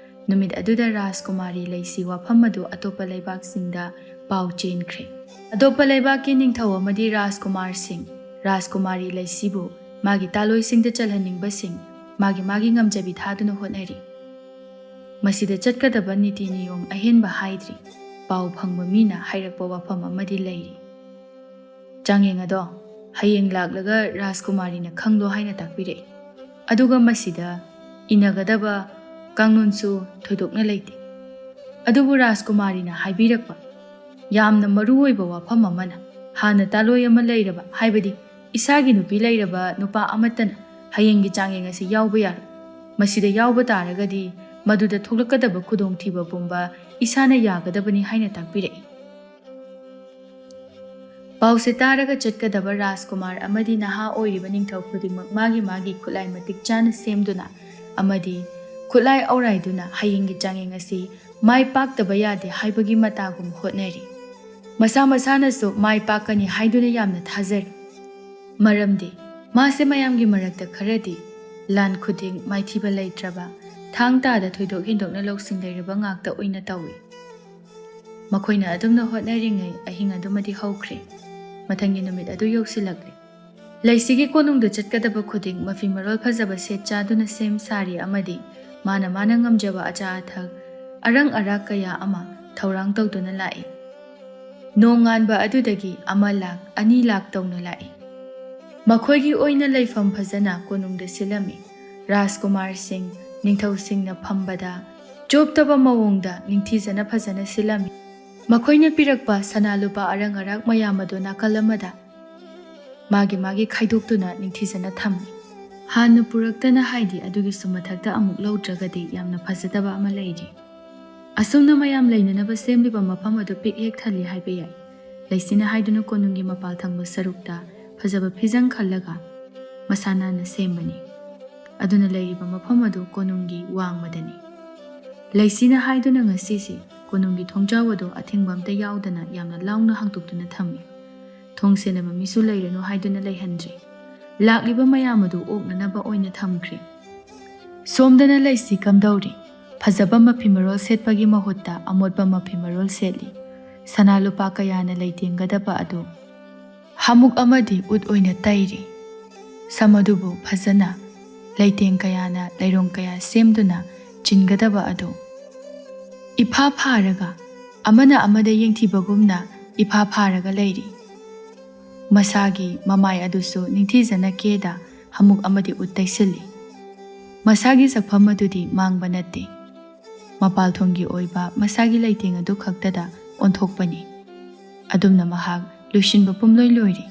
ꯅꯨꯃꯤꯠ ꯑꯗꯨꯗ ꯔꯥꯖꯀꯨꯃꯥꯔꯤ ꯂꯩꯁꯤ ꯋꯥꯐꯝ ꯑꯗꯨ ꯑꯇꯣꯞꯄ ꯂꯩꯕꯥꯛꯁꯤꯡꯗ ꯄꯥꯎ ꯆꯦꯟꯈ꯭ꯔꯦ꯫ ꯑꯇꯣꯞꯄ ꯂꯩꯕꯥꯛꯀꯤ ꯅꯤꯡꯊꯧ ꯑꯃꯗꯤ ꯔꯥꯖꯀꯨꯃꯥꯔꯁꯤꯡ, ꯔꯥꯖꯀꯨꯃꯥꯔꯤ ꯂꯩꯁꯤꯕꯨ ꯃꯥꯒꯤ ꯇꯥꯂꯣꯏꯁꯤꯡꯗ ꯆꯜꯍꯟꯅꯤꯡꯕꯁꯤꯡ ꯃꯥꯒꯤ ꯃꯥꯒꯤ ꯉꯝꯖꯕꯤ ꯊꯥꯗꯨꯅ ꯍꯣꯠꯅꯔꯤ꯫ ꯃꯁꯤꯗ ꯆꯠꯀꯗꯕ ꯅꯤꯇꯤ ꯅꯤꯌꯣꯝ ꯑꯍꯦꯟꯕ ꯍꯥꯏꯗ꯭ꯔꯤ꯫ ꯄꯥꯎ ꯐꯪꯕ ꯃꯤꯅ ꯍꯥꯏꯔꯛꯄ ꯋꯥꯐꯝ ꯑꯃꯗꯤ ꯂꯩꯔꯤ꯫ ꯆꯥꯡꯌꯦꯡ ꯑꯗꯣ ꯍꯌꯦꯡ ꯂꯥꯛꯂꯒ ꯔꯥꯖꯀꯨꯃꯥꯔꯤꯅ ꯈꯪꯂꯣ ꯍꯥꯏꯅ ꯇꯥꯛꯄꯤꯔꯛꯏ꯫ ꯑꯗꯨꯒ ꯃꯁꯤꯗ ꯏꯟꯅꯒꯗꯕ ꯀꯥꯡꯂꯣꯟꯁꯨ ꯊꯣꯏꯗꯣꯛꯅ ꯂꯩꯇꯦ꯫ ꯑꯗꯨꯕꯨ ꯔꯥꯖꯀꯨꯃꯥꯔꯤꯅ ꯍꯥꯏꯕꯤꯔꯛꯄ ꯌꯥꯝꯅ ꯃꯔꯨ ꯑꯣꯏꯕ ꯋꯥꯐꯝ ꯑꯃꯅ, ꯍꯥꯟꯅ ꯇꯥꯂꯣꯏ ꯑꯃ ꯂꯩꯔꯕ, ꯍꯥꯏꯕꯗꯤ ꯏꯁꯥꯒꯤ ꯅꯨꯄꯤ ꯂꯩꯔꯕ ꯅꯨꯄꯥ ꯑꯃꯠꯇꯅ ꯍꯌꯦꯡꯒꯤ ꯆꯥꯡꯌꯦꯡ ꯑꯁꯤ ꯌꯥꯎꯕ ꯌꯥꯔꯣꯏ꯫ ꯃꯁꯤꯗ ꯌꯥꯎꯕ ꯇꯥꯔꯒꯗꯤ ꯃꯗꯨꯗ ꯊꯣꯛꯂꯛꯀꯗꯕ ꯈꯨꯗꯣꯡꯊꯤꯕ ꯄꯨꯝꯕ ꯏꯁꯥꯅ ꯌꯥꯒꯗꯕꯅꯤ ꯍꯥꯏꯅ ꯇꯥꯛꯄꯤꯔꯛꯏ꯫ ꯄꯥꯎꯁꯦ ꯇꯥꯔꯒ ꯆꯠꯀꯗꯕ ꯔꯥꯖꯀꯨꯃꯥꯔ ꯑꯃꯗꯤ ꯅꯍꯥ ꯑꯣꯏꯔꯤꯕ ꯅꯤꯡꯊꯧ ꯈꯨꯗꯤꯡꯃꯛ ꯃꯥꯒꯤ ꯃꯥꯒꯤ ꯈꯨꯠꯂꯥꯏ ꯃꯇꯤꯛ ꯆꯥꯅ ꯁꯦꯝꯗꯨꯅ ꯑꯃꯗꯤ ꯈꯨꯠꯂꯥꯏ ꯑꯧꯔꯥꯏꯗꯨꯅ ꯍꯌꯦꯡꯒꯤ ꯆꯥꯡꯌꯦꯡ ꯑꯁꯤ ꯃꯥꯏ ꯄꯥꯛꯇꯕ ꯌꯥꯗꯦ ꯍꯥꯏꯕꯒꯤ ꯃꯇꯥꯒꯨꯝ ꯍꯣꯠꯅꯔꯤ꯫ ꯃꯁꯥ ꯃꯁꯥꯅꯁꯨ ꯃꯥꯏ ꯄꯥꯛꯀꯅꯤ ꯍꯥꯏꯗꯨꯅ ꯌꯥꯝꯅ ꯊꯥꯖꯔꯤ꯫ ꯃꯔꯝꯗꯤ ꯃꯥꯁꯦ ꯃꯌꯥꯝꯒꯤ ꯃꯔꯛꯇ ꯈꯔꯗꯤ ꯂꯥꯟ ꯈꯨꯗꯤꯡ ꯃꯥꯏꯊꯤꯕ ꯂꯩꯇ꯭ꯔꯕ, ꯊꯥꯡ ꯇꯥꯗ ꯊꯣꯏꯗꯣꯛ ꯍꯦꯟꯗꯣꯛꯅ ꯂꯧꯁꯤꯡ ꯂꯩꯔꯕ ꯉꯥꯛꯇ ꯑꯣꯏꯅ ꯇꯧꯏ꯫ ꯃꯈꯣꯏꯅ ꯑꯗꯨꯝꯅ ꯍꯣꯠꯅꯔꯤꯉꯩ ꯑꯍꯤꯡ ꯑꯗꯨꯃꯗꯤ ꯍꯧꯈ꯭ꯔꯦ꯫ ꯃꯊꯪꯒꯤ ꯅꯨꯃꯤꯠ ꯑꯗꯨ ꯌꯧꯁꯤꯜꯂꯛꯂꯦ꯫ ꯂꯩꯁꯤꯒꯤ ꯀꯣꯅꯨꯡꯗ ꯆꯠꯀꯗꯕ ꯈꯨꯗꯤꯡ ꯃꯐꯤ ꯃꯔꯣꯜ ꯐꯖꯕ ꯁꯦꯠ ꯆꯥꯗꯨꯅ ꯁꯦꯝ ꯁꯥꯔꯤ ꯑꯃꯗꯤ ꯃꯥꯅ ꯃꯥꯅ ꯉꯝꯖꯕ ꯑꯆꯥ ꯑꯊꯛ, ꯑꯔꯪ ꯑꯔꯥꯛ ꯀꯌꯥ ꯑꯃ ꯊꯧꯔꯥꯡ ꯇꯧꯗꯨꯅ ꯂꯥꯛꯏ꯫ ꯅꯣꯡꯉꯥꯟꯕ ꯑꯗꯨꯗꯒꯤ ꯑꯃ ꯂꯥꯛ, ꯑꯅꯤ ꯂꯥꯛ ꯇꯧꯅ ꯂꯥꯛꯏ꯫ ꯃꯈꯣꯏꯒꯤ ꯑꯣꯏꯅ ꯂꯩꯐꯝ ꯐꯖꯅ ꯀꯣꯅꯨꯡꯗ ꯁꯤꯜꯂꯝꯃꯤ꯫ ꯔꯥꯖꯀꯨꯃꯥꯔꯁꯤꯡ, ꯅꯤꯡꯊꯧꯁꯤꯡꯅ ꯐꯝꯕꯗ ꯆꯣꯞꯇꯕ ꯃꯑꯣꯡꯗ ꯅꯤꯡꯊꯤꯖꯅ ꯐꯖꯅ ꯁꯤꯜꯂꯝꯃꯤ꯫ ꯃꯈꯣꯏꯅ ꯄꯤꯔꯛꯄ ꯁꯅꯥ ꯂꯨꯄꯥ ꯑꯔꯪ ꯑꯔꯥꯛ ꯃꯌꯥꯝ ꯑꯗꯨ ꯅꯥꯀꯜ ꯑꯃꯗ ꯃꯥꯒꯤ ꯃꯥꯒꯤ ꯈꯥꯏꯗꯣꯛꯇꯨꯅ ꯅꯤꯡꯊꯤꯖꯅ ꯊꯝꯃꯤ꯫ ꯍꯥꯟꯅ ꯄꯨꯔꯛꯇꯅ, ꯍꯥꯏꯗꯤ ꯑꯗꯨꯒꯤꯁꯨ ꯃꯊꯛꯇ ꯑꯃꯨꯛ ꯂꯧꯗ꯭ꯔꯒꯗꯤ ꯌꯥꯝꯅ ꯐꯖꯗꯕ ꯑꯃ ꯂꯩꯔꯤ꯫ ꯑꯁꯨꯝꯅ ꯃꯌꯥꯝ ꯂꯩꯅꯅꯕ ꯁꯦꯝꯂꯤꯕ ꯃꯐꯝ ꯑꯗꯨ ꯄꯤꯛ ꯍꯦꯛ ꯊꯜꯂꯤ ꯍꯥꯏꯕ ꯌꯥꯏ꯫ ꯂꯩꯁꯤꯅ ꯍꯥꯏꯗꯨꯅ ꯀꯣꯅꯨꯡꯒꯤ ꯃꯄꯥꯜ ꯊꯪꯕ ꯁꯔꯨꯛꯇ ꯐꯖꯕ ꯐꯤꯖꯪ ꯈꯜꯂꯒ ꯃꯁꯥ ꯅꯥꯟꯅ ꯁꯦꯝꯕꯅꯤ꯫ ꯑꯗꯨꯅ ꯂꯩꯔꯤꯕ ꯃꯐꯝ ꯑꯗꯨ ꯀꯣꯅꯨꯡꯒꯤ ꯋꯥꯡꯃꯗꯅꯤ꯫ ꯂꯩꯁꯤꯅ ꯍꯥꯏꯗꯨꯅ ꯉꯁꯤꯁꯤ ꯀꯣꯅꯨꯡꯒꯤ ꯊꯣꯡꯖꯥꯎ ꯑꯗꯨ ꯑꯊꯤꯡꯕ ꯑꯝꯇ ꯌꯥꯎꯗꯅ ꯌꯥꯝꯅ ꯂꯥꯎꯅ ꯍꯥꯡꯗꯣꯛꯇꯨꯅ ꯊꯝꯃꯤ꯫ ꯊꯣꯡ ꯁꯦꯟꯅꯕ ꯃꯤꯁꯨ ꯂꯩꯔꯅꯨ ꯍꯥꯏꯗꯨꯅ ꯂꯩꯍꯟꯗ꯭ꯔꯤ꯫ ꯂꯥꯛꯂꯤꯕ ꯃꯌꯥꯝ ꯑꯗꯨ ꯑꯣꯛꯅꯅꯕ ꯑꯣꯏꯅ ꯊꯝꯈ꯭ꯔꯦ꯫ ꯁꯣꯝꯗꯅ ꯂꯩꯁꯤ ꯀꯝꯗꯧꯔꯤ? ꯐꯖꯕ ꯃꯐꯤ ꯃꯔꯣꯜ ꯁꯦꯠꯄꯒꯤ ꯃꯍꯨꯠꯇ ꯑꯃꯣꯠꯄ ꯃꯐꯤ ꯃꯔꯣꯜ ꯁꯦꯠꯂꯤ꯫ ꯁꯅꯥ ꯂꯨꯄꯥ ꯀꯌꯥꯅ ꯂꯩꯇꯦꯡꯒꯗꯕ ꯑꯗꯨ ꯍꯥꯃꯨꯛ ꯑꯃꯗꯤ ꯎꯠ ꯑꯣꯏꯅ ꯇꯩꯔꯤ꯫ ꯁꯝ ꯑꯗꯨꯕꯨ ꯐꯖꯅ ꯂꯩꯇꯦꯡ ꯀꯌꯥꯅ ꯂꯩꯔꯣꯡ ꯀꯌꯥ ꯁꯦꯝꯗꯨꯅ ꯆꯤꯟꯒꯗꯕ ꯑꯗꯨ ꯏꯐꯥ ꯐꯥꯔꯒ, ꯑꯃꯅ ꯑꯃꯗ ꯌꯦꯡꯊꯤꯕꯒꯨꯝꯅ ꯏꯐꯥ ꯐꯥꯔꯒ ꯂꯩꯔꯤ꯫ ꯃꯁꯥꯒꯤ ꯃꯃꯥꯏ ꯑꯗꯨꯁꯨ ꯅꯤꯡꯊꯤꯖꯅ ꯀꯦꯗ ꯍꯥꯃꯨꯛ ꯑꯃꯗꯤ ꯎꯠ ꯇꯩꯁꯤꯜꯂꯤ꯫ ꯃꯁꯥꯒꯤ ꯁꯛꯐꯝ ꯑꯗꯨꯗꯤ ꯃꯥꯡꯕ ꯅꯠꯇꯦ꯫ ꯃꯄꯥꯜꯊꯣꯡꯒꯤ ꯑꯣꯏꯕ ꯃꯁꯥꯒꯤ ꯂꯩꯇꯦꯡ ꯑꯗꯨ ꯈꯛꯇꯗ ꯑꯣꯟꯊꯣꯛꯄꯅꯤ꯫ ꯑꯗꯨꯝꯅ ꯃꯍꯥꯛ ꯂꯣꯏꯁꯤꯟꯕ ꯄꯨꯝꯂꯣꯏ ꯂꯣꯏꯔꯤ꯫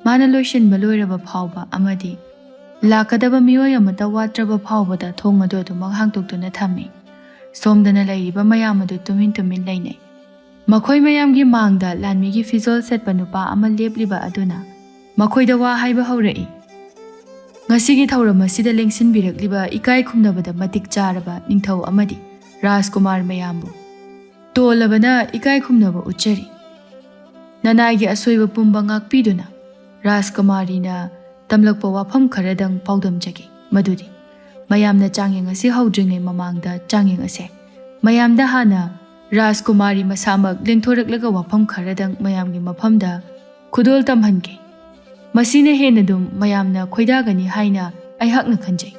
ꯃꯥꯅ ꯂꯣꯏꯁꯤꯟꯕ ꯂꯣꯏꯔꯕ ꯐꯥꯎꯕ ꯑꯃꯗꯤ ꯂꯥꯛꯀꯗꯕ ꯃꯤꯑꯣꯏ ꯑꯃꯠꯇ ꯋꯥꯠꯇ꯭ꯔꯕ ꯐꯥꯎꯕꯗ ꯊꯣꯡ ꯑꯗꯨ ꯑꯗꯨꯃꯛ ꯍꯥꯡꯗꯣꯛꯇꯨꯅ ꯊꯝꯃꯤ꯫ ꯁꯣꯝꯗꯅ ꯂꯩꯔꯤꯕ ꯃꯌꯥꯝ ꯑꯗꯨ ꯇꯨꯃꯤꯟ ꯇꯨꯃꯤꯟ ꯂꯩꯅꯩ꯫ ꯃꯈꯣꯏ ꯃꯌꯥꯝꯒꯤ ꯃꯥꯡꯗ ꯂꯥꯟꯃꯤꯒꯤ ꯐꯤꯖꯣꯜ ꯁꯦꯠꯄ ꯅꯨꯄꯥ ꯑꯃ ꯂꯦꯞꯂꯤꯕ ꯑꯗꯨꯅ ꯃꯈꯣꯏꯗ ꯋꯥ ꯍꯥꯏꯕ ꯍꯧꯔꯛꯏ꯫ ꯉꯁꯤꯒꯤ ꯊꯧꯔꯝ ꯑꯁꯤꯗ ꯂꯦꯡꯁꯤꯟꯕꯤꯔꯛꯂꯤꯕ ꯏꯀꯥꯏ ꯈꯨꯝꯅꯕꯗ ꯃꯇꯤꯛ ꯆꯥꯔꯕ ꯅꯤꯡꯊꯧ ꯑꯃꯗꯤ ꯔꯥꯖꯀꯨꯃꯥꯔ ꯃꯌꯥꯝꯕꯨ ꯇꯣꯜꯂꯕꯅ ꯏꯀꯥꯏ ꯈꯨꯝꯅꯕ ꯎꯠꯆꯔꯤ꯫ ꯅꯅꯥꯏꯒꯤ ꯑꯁꯣꯏꯕ ꯄꯨꯝꯕ ꯉꯥꯛꯄꯤꯗꯨꯅ ꯔꯥꯖꯀꯨꯃꯥꯔꯤꯅ ꯇꯝꯂꯛꯄ ꯋꯥꯐꯝ ꯈꯔꯗꯪ ꯄꯥꯎꯗꯝꯖꯒꯦ, ꯃꯗꯨꯗꯤ ꯃꯌꯥꯝꯅ ꯆꯥꯡꯌꯦꯡ ꯑꯁꯤ ꯍꯧꯗ꯭ꯔꯤꯉꯩ ꯃꯃꯥꯡꯗ ꯆꯥꯡꯌꯦꯡ ꯑꯁꯦ ꯃꯌꯥꯝꯗ ꯍꯥꯟꯅ ꯔꯥꯖꯀꯨꯃꯥꯔꯤ ꯃꯁꯥꯃꯛ ꯂꯦꯡꯊꯣꯔꯛꯂꯒ ꯋꯥꯐꯝ ꯈꯔꯗꯪ ꯃꯌꯥꯝꯒꯤ ꯃꯐꯝꯗ ꯈꯨꯗꯣꯜ ꯇꯝꯍꯟꯒꯦ꯫ ꯃꯁꯤꯅ ꯍꯦꯟꯅ ꯑꯗꯨꯝ ꯃꯌꯥꯝꯅ ꯈꯣꯏꯗꯥꯒꯅꯤ ꯍꯥꯏꯅ ꯑꯩꯍꯥꯛꯅ ꯈꯟꯖꯩ꯫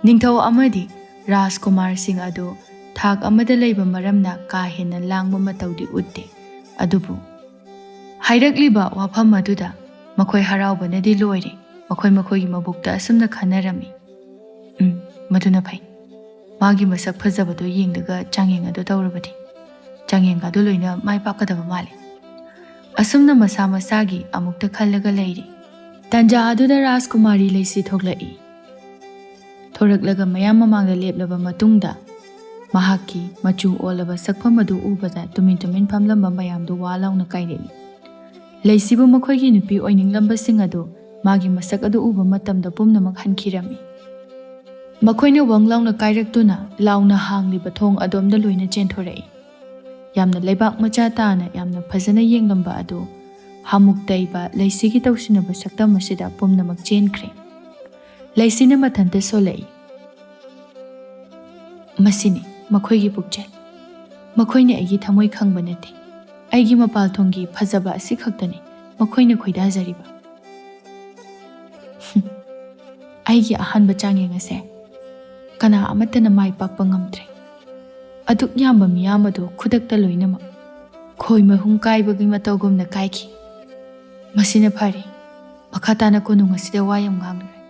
ꯅꯤꯡꯊꯧ ꯑꯃꯗꯤ ꯔꯥꯖꯀꯨꯃꯥꯔꯁꯤꯡ ꯑꯗꯨ ꯊꯥꯛ ꯑꯃꯗ ꯂꯩꯕ ꯃꯔꯝꯅ ꯀꯥ ꯍꯦꯟꯅ ꯂꯥꯡꯕ ꯃꯇꯧꯗꯤ ꯎꯠꯇꯦ꯫ ꯑꯗꯨꯕꯨ ꯍꯥꯏꯔꯛꯂꯤꯕ ꯋꯥꯐꯝ ꯑꯗꯨꯗ ꯃꯈꯣꯏ ꯍꯔꯥꯎꯕꯅꯗꯤ ꯂꯣꯏꯔꯦ꯫ ꯃꯈꯣꯏ ꯃꯈꯣꯏꯒꯤ ꯃꯕꯨꯛꯇ ꯑꯁꯨꯝꯅ ꯈꯟꯅꯔꯝꯃꯤ, "ꯎꯝ, ꯃꯗꯨꯅ ꯐꯩ꯫ ꯃꯥꯒꯤ ꯃꯁꯛ ꯐꯖꯕꯗꯨ ꯌꯦꯡꯂꯒ ꯆꯥꯡꯌꯦꯡ ꯑꯗꯨ ꯇꯧꯔꯕꯗꯤ ꯆꯥꯡꯌꯦꯡ ꯑꯗꯨ ꯂꯣꯏꯅ ꯃꯥꯏ ꯄꯥꯛꯀꯗꯕ ꯃꯥꯜꯂꯤ"꯫ ꯑꯁꯨꯝꯅ ꯃꯁꯥ ꯃꯁꯥꯒꯤ ꯑꯃꯨꯛꯇ ꯈꯜꯂꯒ ꯂꯩꯔꯤ꯫ ꯇꯟꯖꯥ ꯑꯗꯨꯗ ꯔꯥꯖꯀꯨꯃꯥꯔꯤ ꯂꯩꯁꯤ ꯊꯣꯛꯂꯛꯏ꯫ ꯊꯣꯔꯛꯂꯒ ꯃꯌꯥꯝ ꯃꯃꯥꯡꯗ ꯂꯦꯞꯂꯕ ꯃꯇꯨꯡꯗ ꯃꯍꯥꯛꯀꯤ ꯃꯆꯨ ꯑꯣꯜꯂꯕ ꯁꯛꯐꯝ ꯑꯗꯨ ꯎꯕꯗ ꯇꯨꯃꯤꯟ ꯇꯨꯃꯤꯟ ꯐꯝꯂꯝꯕ ꯃꯌꯥꯝꯗꯨ ꯋꯥ ꯂꯥꯎꯅ ꯀꯥꯏꯔꯛꯏ꯫ ꯂꯩꯁꯤꯕꯨ ꯃꯈꯣꯏꯒꯤ ꯅꯨꯄꯤ ꯑꯣꯏꯅꯤꯡꯂꯝꯕꯁꯤꯡ ꯑꯗꯨ ꯃꯥꯒꯤ ꯃꯁꯛ ꯑꯗꯨ ꯎꯕ ꯃꯇꯝꯗ ꯄꯨꯝꯅꯃꯛ ꯍꯟꯈꯤꯔꯝꯃꯤ꯫ ꯃꯈꯣꯏꯅ ꯋꯪ ꯂꯥꯎꯅ ꯀꯥꯏꯔꯛꯇꯨꯅ ꯂꯥꯎꯅ ꯍꯥꯡꯂꯤꯕ ꯊꯣꯡ ꯑꯗꯣꯝꯗ ꯂꯣꯏꯅ ꯆꯦꯟꯊꯣꯔꯛꯏ꯫ ꯌꯥꯝꯅ ꯂꯩꯕꯥꯛ ꯃꯆꯥ ꯇꯥꯅ ꯌꯥꯝꯅ ꯐꯖꯅ ꯌꯦꯡꯂꯝꯕ ꯑꯗꯨ ꯍꯥꯃꯨꯛ ꯇꯩꯕ ꯂꯩꯁꯤꯒꯤ ꯇꯧꯁꯤꯟꯅꯕ ꯁꯛꯇꯝ ꯑꯁꯤꯗ ꯄꯨꯝꯅꯃꯛ ꯆꯦꯟꯈ꯭ꯔꯦ꯫ ꯂꯩꯁꯤꯅ ꯃꯊꯟꯇ ꯁꯣꯜꯂꯛꯏ, "ꯃꯁꯤꯅꯤ ꯃꯈꯣꯏꯒꯤ ꯄꯨꯛꯆꯦꯜ꯫ ꯃꯈꯣꯏꯅ ꯑꯩꯒꯤ ꯊꯃꯣꯏ ꯈꯪꯕ ꯅꯠꯇꯦ꯫ ꯑꯩꯒꯤ ꯃꯄꯥꯜ ꯊꯣꯡꯒꯤ ꯐꯖꯕ ꯑꯁꯤ ꯈꯛꯇꯅꯤ ꯃꯈꯣꯏꯅ ꯈꯣꯏꯗꯥꯖꯔꯤꯕ꯫" ꯑꯩꯒꯤ ꯑꯍꯥꯟꯕ ꯆꯥꯡꯌꯦꯡ ꯑꯁꯦ ꯀꯅꯥ ꯑꯃꯠꯇꯅ ꯃꯥꯏ ꯄꯥꯛꯄ ꯉꯝꯗ꯭ꯔꯦ꯫ ꯑꯗꯨꯛ ꯌꯥꯝꯕ ꯃꯤꯌꯥꯝ ꯑꯗꯨ ꯈꯨꯗꯛꯇ ꯂꯣꯏꯅꯃꯛ ꯈꯣꯏ ꯃꯍꯨꯝ ꯀꯥꯏꯕꯒꯤ ꯃꯇꯧꯒꯨꯝꯅ ꯀꯥꯏꯈꯤ꯫ "ꯃꯁꯤꯅ ꯐꯔꯦ꯫ ꯃꯈꯥ ꯇꯥꯅ ꯀꯣꯅꯨꯡ ꯑꯁꯤꯗ ꯋꯥ ꯌꯥꯝ ꯉꯥꯡꯂꯔꯣꯏ꯫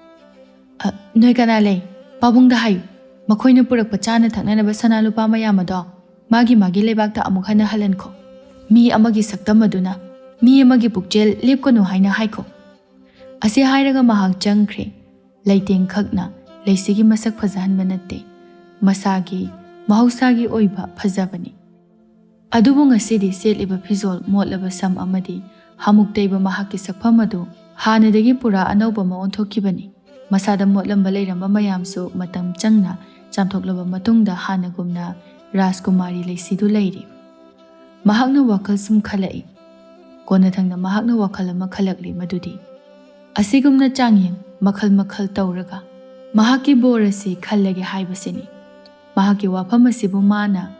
ꯑ, ꯅꯣꯏ ꯀꯅꯥ ꯂꯩ? ꯄꯥꯕꯨꯡꯗ ꯍꯥꯏꯌꯨ꯫ ꯃꯈꯣꯏꯅ ꯄꯨꯔꯛꯄ ꯆꯥꯅ ꯊꯛꯅꯅꯕ ꯁꯅꯥ ꯂꯨꯄꯥ ꯃꯌꯥꯝ ꯑꯗꯣ ꯃꯥꯒꯤ ꯃꯥꯒꯤ ꯂꯩꯕꯥꯛꯇ ꯑꯃꯨꯛ ꯍꯟꯅ ꯍꯜꯍꯟꯈꯣ꯫ ꯃꯤ ꯑꯃꯒꯤ ꯁꯛꯇꯝ ꯑꯗꯨꯅ ꯃꯤ ꯑꯃꯒꯤ ꯄꯨꯛꯆꯦꯜ ꯂꯦꯞꯀꯅꯨ ꯍꯥꯏꯅ ꯍꯥꯏꯈꯣ꯫" ꯑꯁꯤ ꯍꯥꯏꯔꯒ ꯃꯍꯥꯛ ꯆꯪꯈ꯭ꯔꯦ꯫ ꯂꯩꯇꯦꯡꯈꯛꯅ ꯂꯩꯁꯤꯒꯤ ꯃꯁꯛ ꯐꯖꯍꯟꯕ ꯅꯠꯇꯦ, ꯃꯁꯥꯒꯤ ꯃꯍꯧꯁꯥꯒꯤ ꯑꯣꯏꯕ ꯐꯖꯕꯅꯤ꯫ ꯑꯗꯨꯕꯨ ꯉꯁꯤꯗꯤ ꯁꯦꯠꯂꯤꯕ ꯐꯤꯖꯣꯜ ꯃꯣꯠꯂꯕ ꯁꯝ ꯑꯃꯗꯤ ꯍꯥꯃꯨꯛ ꯇꯩꯕ ꯃꯍꯥꯛꯀꯤ ꯁꯛꯐꯝ ꯑꯗꯨ ꯍꯥꯟꯅꯗꯒꯤ ꯄꯨꯔꯥ ꯑꯅꯧꯕ ꯑꯃ ꯑꯣꯟꯊꯣꯛꯈꯤꯕꯅꯤ꯫ ꯃꯁꯥꯗ ꯃꯣꯠꯂꯝꯕ ꯂꯩꯔꯝꯕ ꯃꯌꯥꯝꯁꯨ ꯃꯇꯝ ꯆꯪꯅ ꯆꯥꯝꯊꯣꯛꯂꯕ ꯃꯇꯨꯡꯗ ꯍꯥꯟꯅꯒꯨꯝꯅ ꯔꯥꯖꯀꯨꯃꯥꯔꯤ ꯂꯩꯁꯤꯗꯨ ꯂꯩꯔꯤ꯫ ꯃꯍꯥꯛꯅ ꯋꯥꯈꯜ ꯁꯨꯝ ꯈꯜꯂꯛꯏ꯫ ꯀꯣꯟꯅꯊꯪꯗ ꯃꯍꯥꯛꯅ ꯋꯥꯈꯜ ꯑꯃ ꯈꯜꯂꯛꯂꯤ, ꯃꯗꯨꯗꯤ ꯑꯁꯤꯒꯨꯝꯅ ꯆꯥꯡꯌꯦꯡ ꯃꯈꯜ ꯃꯈꯜ ꯇꯧꯔꯒ ꯃꯍꯥꯛꯀꯤ ꯕꯣꯔ ꯑꯁꯤ ꯈꯜꯂꯒꯦ ꯍꯥꯏꯕꯁꯤꯅꯤ꯫ ꯃꯍꯥꯛꯀꯤ ꯋꯥꯐꯝ ꯑꯁꯤꯕꯨ ꯃꯥꯅ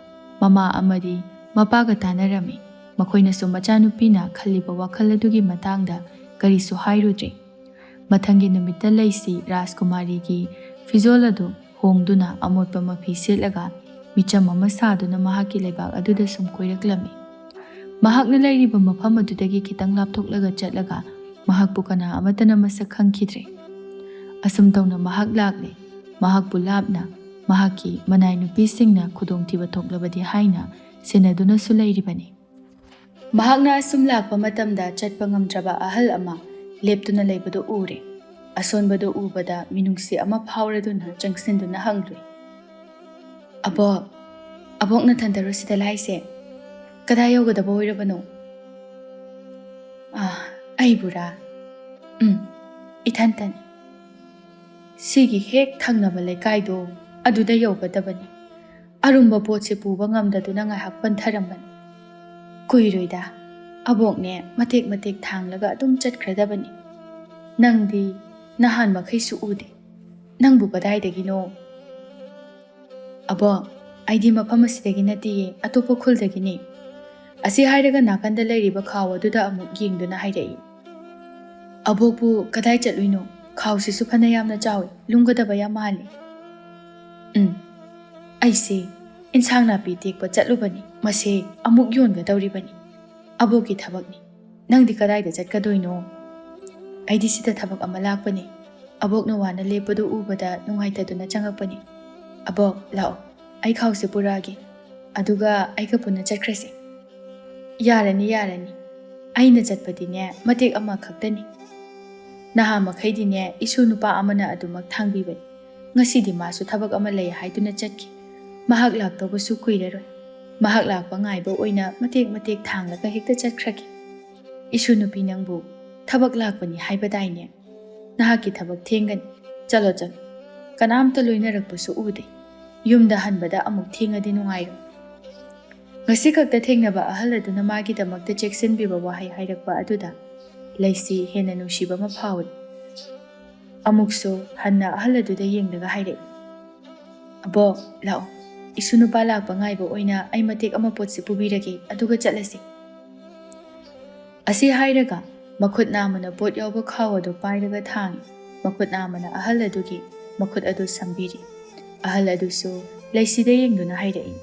ꯃꯃꯥ ꯑꯃꯗꯤ ꯃꯄꯥꯒ ꯇꯥꯟꯅꯔꯝꯃꯤ꯫ ꯃꯈꯣꯏꯅꯁꯨ ꯃꯆꯥꯅꯨꯄꯤꯅ ꯈꯜꯂꯤꯕ ꯋꯥꯈꯜ ꯑꯗꯨꯒꯤ ꯃꯇꯥꯡꯗ ꯀꯔꯤꯁꯨ ꯍꯥꯏꯔꯨꯗ꯭ꯔꯦ꯫ ꯃꯊꯪꯒꯤ ꯅꯨꯃꯤꯠꯇ ꯂꯩꯁꯤ ꯔꯥꯖꯀꯨꯃꯥꯔꯤꯒꯤ ꯐꯤꯖꯣꯜ ꯑꯗꯨ ꯍꯣꯡꯗꯨꯅ ꯑꯃꯣꯠꯄ ꯃꯐꯤ ꯁꯦꯠꯂꯒ ꯃꯤꯆꯝ ꯑꯃ ꯁꯥꯗꯨꯅ ꯃꯍꯥꯛꯀꯤ ꯂꯩꯕꯥꯛ ꯑꯗꯨꯗ ꯁꯨꯝ ꯀꯣꯏꯔꯛꯂꯝꯃꯤ꯫ ꯃꯍꯥꯛꯅ ꯂꯩꯔꯤꯕ ꯃꯐꯝ ꯑꯗꯨꯗꯒꯤ ꯈꯤꯇꯪ ꯂꯥꯞꯊꯣꯛꯂꯒ ꯆꯠꯂꯒ ꯃꯍꯥꯛꯄꯨ ꯀꯅꯥ ꯑꯃꯠꯇꯅ ꯃꯁꯛ ꯈꯪꯈꯤꯗ꯭ꯔꯦ꯫ ꯑꯁꯨꯝ ꯇꯧꯅ ꯃꯍꯥꯛ ꯂꯥꯛꯂꯦ꯫ ꯃꯍꯥꯛꯄꯨ ꯂꯥꯞꯅ ꯃꯍꯥꯛꯀꯤ ꯃꯅꯥꯏ ꯅꯨꯄꯤꯁꯤꯡꯅ ꯈꯨꯗꯣꯡꯊꯤꯕ ꯊꯣꯛꯂꯕꯗꯤ ꯍꯥꯏꯅ ꯁꯦꯟꯅꯗꯨꯅꯁꯨ ꯂꯩꯔꯤꯕꯅꯤ꯫ ꯃꯍꯥꯛꯅ ꯑꯁꯨꯝ ꯂꯥꯛꯄ ꯃꯇꯝꯗ ꯆꯠꯄ ꯉꯝꯗ꯭ꯔꯕ ꯑꯍꯜ ꯑꯃ ꯂꯦꯞꯇꯨꯅ ꯂꯩꯕꯗꯨ ꯎꯔꯦ꯫ ꯑꯁꯣꯟꯕꯗꯨ ꯎꯕꯗ ꯃꯤꯅꯨꯡꯁꯤ ꯑꯃ ꯐꯥꯎꯔꯗꯨꯅ ꯆꯪꯁꯤꯟꯗꯨꯅ ꯍꯪꯂꯨꯏ, "ꯑꯕꯣꯛ, ꯑꯕꯣꯛ ꯅꯊꯟꯇꯔꯣ ꯁꯤꯗ ꯂꯥꯛꯏꯁꯦ? ꯀꯗꯥꯏ ꯌꯧꯒꯗꯕ ꯑꯣꯏꯔꯕꯅꯣ?" "ꯑꯥ, ꯑꯩꯕꯨꯔꯥ? ꯎꯝ, ꯏꯊꯟꯇꯅꯤ꯫ ꯁꯤꯒꯤ ꯍꯦꯛ ꯊꯪꯅꯕ ꯂꯩꯀꯥꯏꯗꯣ ꯑꯗꯨꯗ ꯌꯧꯒꯗꯕꯅꯤ꯫ ꯑꯔꯨꯝꯕ ꯄꯣꯠꯁꯦ ꯄꯨꯕ ꯉꯝꯗꯗꯨꯅ ꯉꯥꯏꯍꯥꯛ ꯄꯟꯊꯔꯝꯕꯅꯤ꯫ ꯀꯨꯏꯔꯣꯏꯗ, ꯑꯕꯣꯛꯅꯦ ꯃꯇꯦꯛ ꯃꯇꯦꯛ ꯊꯥꯡꯂꯒ ꯑꯗꯨꯝ ꯆꯠꯈ꯭ꯔꯗꯕꯅꯤ꯫ ꯅꯪꯗꯤ ꯅꯍꯥꯟ ꯃꯈꯩꯁꯨ ꯎꯗꯦ꯫ ꯅꯪꯕꯨ ꯀꯗꯥꯏꯗꯒꯤꯅꯣ? "ꯑꯕꯣꯛ, ꯑꯩꯗꯤ ꯃꯐꯝ ꯑꯁꯤꯗꯒꯤ ꯅꯠꯇꯤꯌꯦ, ꯑꯇꯣꯞꯄ ꯈꯨꯜꯗꯒꯤꯅꯤ꯫" ꯑꯁꯤ ꯍꯥꯏꯔꯒ ꯅꯥꯀꯟꯗ ꯂꯩꯔꯤꯕ ꯈꯥꯎ ꯑꯗꯨꯗ ꯑꯃꯨꯛ ꯌꯦꯡꯗꯨꯅ ꯍꯥꯏꯔꯛꯏ꯫ "ꯑꯕꯣꯛꯄꯨ ꯀꯗꯥꯏ ꯆꯠꯂꯨꯏꯅꯣ? ꯈꯥꯎꯁꯤꯁꯨ ꯐꯅ ꯌꯥꯝꯅ ꯆꯥꯎꯏ, ꯂꯨꯝꯒꯗꯕ ꯌꯥꯝ ꯃꯥꯜꯂꯤ꯫" "ꯎꯝ, ꯑꯩꯁꯦ ꯏꯟꯁꯥꯡ ꯅꯥꯄꯤ ꯇꯦꯛꯄ ꯆꯠꯂꯨꯕꯅꯤ, ꯃꯁꯦ ꯑꯃꯨꯛ ꯌꯣꯟꯒꯗꯧꯔꯤꯕꯅꯤ꯫ ꯑꯕꯣꯛꯀꯤ ꯊꯕꯛꯅꯤ꯫ ꯅꯪꯗꯤ ꯀꯗꯥꯏꯗ ꯆꯠꯀꯗꯣꯏꯅꯣ?" "ꯑꯩꯗꯤ ꯁꯤꯗ ꯊꯕꯛ ꯑꯃ ꯂꯥꯛꯄꯅꯤ꯫ ꯑꯕꯣꯛꯅ ꯋꯥꯅ ꯂꯦꯞꯄꯗꯨ ꯎꯕꯗ ꯅꯨꯡꯉꯥꯏꯇꯗꯨꯅ ꯆꯪꯉꯛꯄꯅꯤ꯫ ꯑꯕꯣꯛ, ꯂꯥꯛꯑꯣ, ꯑꯩ ꯈꯥꯎꯁꯦ ꯄꯨꯔꯛꯑꯒꯦ꯫ ꯑꯗꯨꯒ ꯑꯩꯒ ꯄꯨꯟꯅ ꯆꯠꯈ꯭ꯔꯁꯦ꯫" "ꯌꯥꯔꯅꯤ, ꯌꯥꯔꯅꯤ꯫ ꯑꯩꯅ ꯆꯠꯄꯗꯤꯅꯦ, ꯃꯇꯦꯛ ꯑꯃꯈꯛꯇꯅꯤ꯫ ꯅꯍꯥ ꯃꯈꯩꯗꯤꯅꯦ, ꯏꯁꯨ ꯅꯨꯄꯥ ꯑꯃꯅ ꯑꯗꯨꯃꯛ ꯊꯥꯡꯕꯤꯕꯅꯤ꯫ ꯉꯁꯤꯗꯤ ꯃꯥꯁꯨ ꯊꯕꯛ ꯑꯃ ꯂꯩ ꯍꯥꯏꯗꯨꯅ ꯆꯠꯈꯤ꯫ ꯃꯍꯥꯛ ꯂꯥꯛꯇꯧꯕꯁꯨ ꯀꯨꯏꯔꯔꯣꯏ꯫ ꯃꯍꯥꯛ ꯂꯥꯛꯄ ꯉꯥꯏꯕ ꯑꯣꯏꯅ ꯃꯇꯦꯛ ꯃꯇꯦꯛ ꯊꯥꯡꯂꯒ ꯍꯦꯛꯇ ꯆꯠꯈ꯭ꯔꯒꯦ꯫ ꯏꯁꯨ ꯅꯨꯄꯤ, ꯅꯪꯕꯨ ꯊꯕꯛ ꯂꯥꯛꯄꯅꯤ ꯍꯥꯏꯕꯗꯥꯏꯅꯦ? ꯅꯍꯥꯛꯀꯤ ꯊꯕꯛ ꯊꯦꯡꯒꯅꯤ꯫ ꯆꯠꯂꯣ, ꯆꯠꯂꯣ꯫ ꯀꯅꯥꯝꯇ ꯂꯣꯏꯅꯔꯛꯄꯁꯨ ꯎꯗꯦ꯫ ꯌꯨꯝꯗ ꯍꯟꯕꯗ ꯑꯃꯨꯛ ꯊꯦꯡꯉꯗꯤ ꯅꯨꯡꯉꯥꯏꯔꯣꯏ꯫" ꯉꯁꯤ ꯈꯛꯇ ꯊꯦꯡꯅꯕ ꯑꯍꯜ ꯑꯗꯨꯅ ꯃꯥꯒꯤꯗꯃꯛꯇ ꯆꯦꯛꯁꯤꯟꯕꯤꯕ ꯋꯥꯍꯩ ꯍꯥꯏꯔꯛꯄ ꯑꯗꯨꯗ ꯂꯩꯁꯤ ꯍꯦꯟꯅ ꯅꯨꯡꯁꯤꯕ ꯑꯃ ꯐꯥꯎꯏ꯫ ꯑꯃꯨꯛꯁꯨ ꯍꯟꯅ ꯑꯍꯜ ꯑꯗꯨꯗ ꯌꯦꯡꯂꯒ ꯍꯥꯏꯔꯛꯏ, "ꯑꯕꯣꯛ, ꯂꯥꯛꯑꯣ꯫ ꯏꯁꯨ ꯅꯨꯄꯥ ꯂꯥꯛꯄ ꯉꯥꯏꯕ ꯑꯣꯏꯅ ꯑꯩ ꯃꯇꯦꯛ ꯑꯃ ꯄꯣꯠꯁꯤ ꯄꯨꯕꯤꯔꯒꯦ, ꯑꯗꯨꯒ ꯆꯠꯂꯁꯤ꯫" ꯑꯁꯤ ꯍꯥꯏꯔꯒ ꯃꯈꯨꯠ ꯅꯥꯝꯃꯅ ꯄꯣꯠ ꯌꯥꯎꯕ ꯈꯥꯎ ꯑꯗꯨ ꯄꯥꯏꯔꯒ ꯊꯥꯡꯏ꯫ ꯃꯈꯨꯠ ꯅꯥꯝꯃꯅ ꯑꯍꯜ ꯑꯗꯨꯒꯤ ꯃꯈꯨꯠ ꯑꯗꯨ ꯁꯝꯕꯤꯔꯤ꯫ ꯑꯍꯜ ꯑꯗꯨꯁꯨ ꯂꯩꯁꯤꯗ ꯌꯦꯡꯗꯨꯅ ꯍꯥꯏꯔꯛꯏ,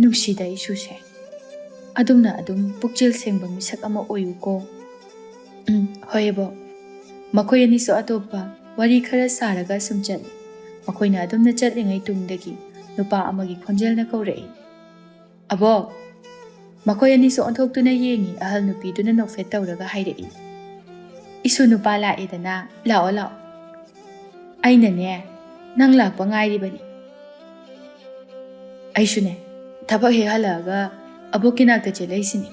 "ꯅꯨꯡꯁꯤꯗ ꯏꯁꯨꯁꯦ꯫ ꯑꯗꯨꯝꯅ ꯑꯗꯨꯝ ꯄꯨꯛꯆꯦꯜ ꯁꯦꯡꯕ ꯃꯤꯁꯛ ꯑꯃ ꯑꯣꯏꯌꯨꯀꯣ꯫" "ꯎꯝ, ꯍꯣꯏ ꯑꯕꯣꯛ꯫" ꯃꯈꯣꯏ ꯑꯅꯤꯁꯨ ꯑꯇꯣꯞꯄ ꯋꯥꯔꯤ ꯈꯔ ꯁꯥꯔꯒ ꯁꯨꯝ ꯆꯠꯂꯤ꯫ ꯃꯈꯣꯏꯅ ꯑꯗꯨꯝꯅ ꯆꯠꯂꯤꯉꯩ ꯇꯨꯡꯗꯒꯤ ꯅꯨꯄꯥ ꯑꯃꯒꯤ ꯈꯣꯟꯖꯦꯜꯅ ꯀꯧꯔꯛꯏ, "ꯑꯕꯣꯛ!" ꯃꯈꯣꯏ ꯑꯅꯤꯁꯨ ꯑꯣꯟꯊꯣꯛꯇꯨꯅ ꯌꯦꯡꯉꯤ꯫ ꯑꯍꯜ ꯅꯨꯄꯤꯗꯨꯅ ꯅꯣꯛꯐꯦꯠ ꯇꯧꯔꯒ ꯍꯥꯏꯔꯛꯏ, "ꯏꯁꯨ ꯅꯨꯄꯥ ꯂꯥꯛꯑꯦꯗꯅ, ꯂꯥꯛꯑꯣ, ꯂꯥꯛꯑꯣ꯫ ꯑꯩꯅꯅꯦ, ꯅꯪ ꯂꯥꯛꯄ ꯉꯥꯏꯔꯤꯕꯅꯤ꯫" "ꯑꯩꯁꯨꯅꯦ, ꯊꯕꯛ ꯍꯦꯛ ꯍꯜꯂꯛꯑꯒ ꯑꯕꯣꯛꯀꯤ ꯅꯥꯛꯇ ꯆꯦꯜꯂꯛꯏꯁꯤꯅꯤ꯫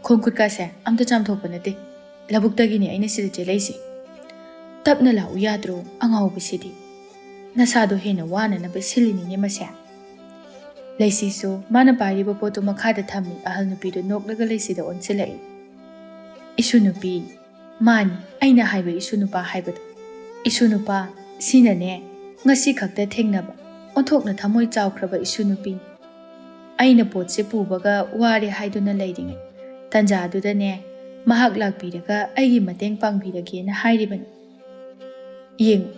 ꯈꯣꯡ ꯈꯨꯠꯀꯥꯁꯦ ꯑꯝꯇ ꯆꯥꯝꯊꯣꯛꯄ ꯅꯠꯇꯦ, ꯂꯧꯕꯨꯛꯇꯒꯤꯅꯦ ꯑꯩꯅ ꯁꯤꯗ ꯆꯦꯜꯂꯛꯏꯁꯤ꯫ ꯇꯞꯅ ꯂꯥꯛꯎ ꯌꯥꯗ꯭ꯔꯣ, ꯑꯉꯥꯎꯕꯁꯤꯗꯤ? ꯅꯁꯥꯗꯣ ꯍꯦꯟꯅ ꯋꯥꯅꯅꯕ ꯁꯤꯜꯂꯤꯅꯤꯅꯦ ꯃꯁꯦ꯫" ꯂꯩꯁꯤꯁꯨ ꯃꯥꯅ ꯄꯥꯏꯔꯤꯕ ꯄꯣꯠꯇꯨ ꯃꯈꯥꯗ ꯊꯝꯃꯤ꯫ ꯑꯍꯜ ꯅꯨꯄꯤꯗꯨ ꯅꯣꯛꯂꯒ ꯂꯩꯁꯤꯗ ꯑꯣꯟꯁꯤꯜꯂꯛꯏ꯫ "ꯏꯁꯨ ꯅꯨꯄꯤ, ꯃꯥꯅꯤ ꯑꯩꯅ ꯍꯥꯏꯕ ꯏꯁꯨ ꯅꯨꯄꯥ ꯍꯥꯏꯕꯗꯨ꯫ ꯏꯁꯨ ꯅꯨꯄꯥ, ꯁꯤꯅꯅꯦ ꯉꯁꯤ ꯈꯛꯇ ꯊꯦꯡꯅꯕ ꯑꯣꯟꯊꯣꯛꯅ ꯊꯃꯣꯏ ꯆꯥꯎꯈ꯭ꯔꯕ ꯏꯁꯨ ꯅꯨꯄꯤꯅꯤ꯫ ꯑꯩꯅ ꯄꯣꯠꯁꯦ ꯄꯨꯕꯒ ꯋꯥꯔꯦ ꯍꯥꯏꯗꯨꯅ ꯂꯩꯔꯤꯉꯩ ꯇꯟꯖꯥꯗꯨꯗꯅꯦ ꯃꯍꯥꯛ ꯂꯥꯛꯄꯤꯔꯒ ꯑꯩꯒꯤ ꯃꯇꯦꯡ ꯄꯥꯡꯕꯤꯔꯒꯦꯅ ꯍꯥꯏꯔꯤꯕꯅꯤ꯫ ꯌꯦꯡꯉꯨ,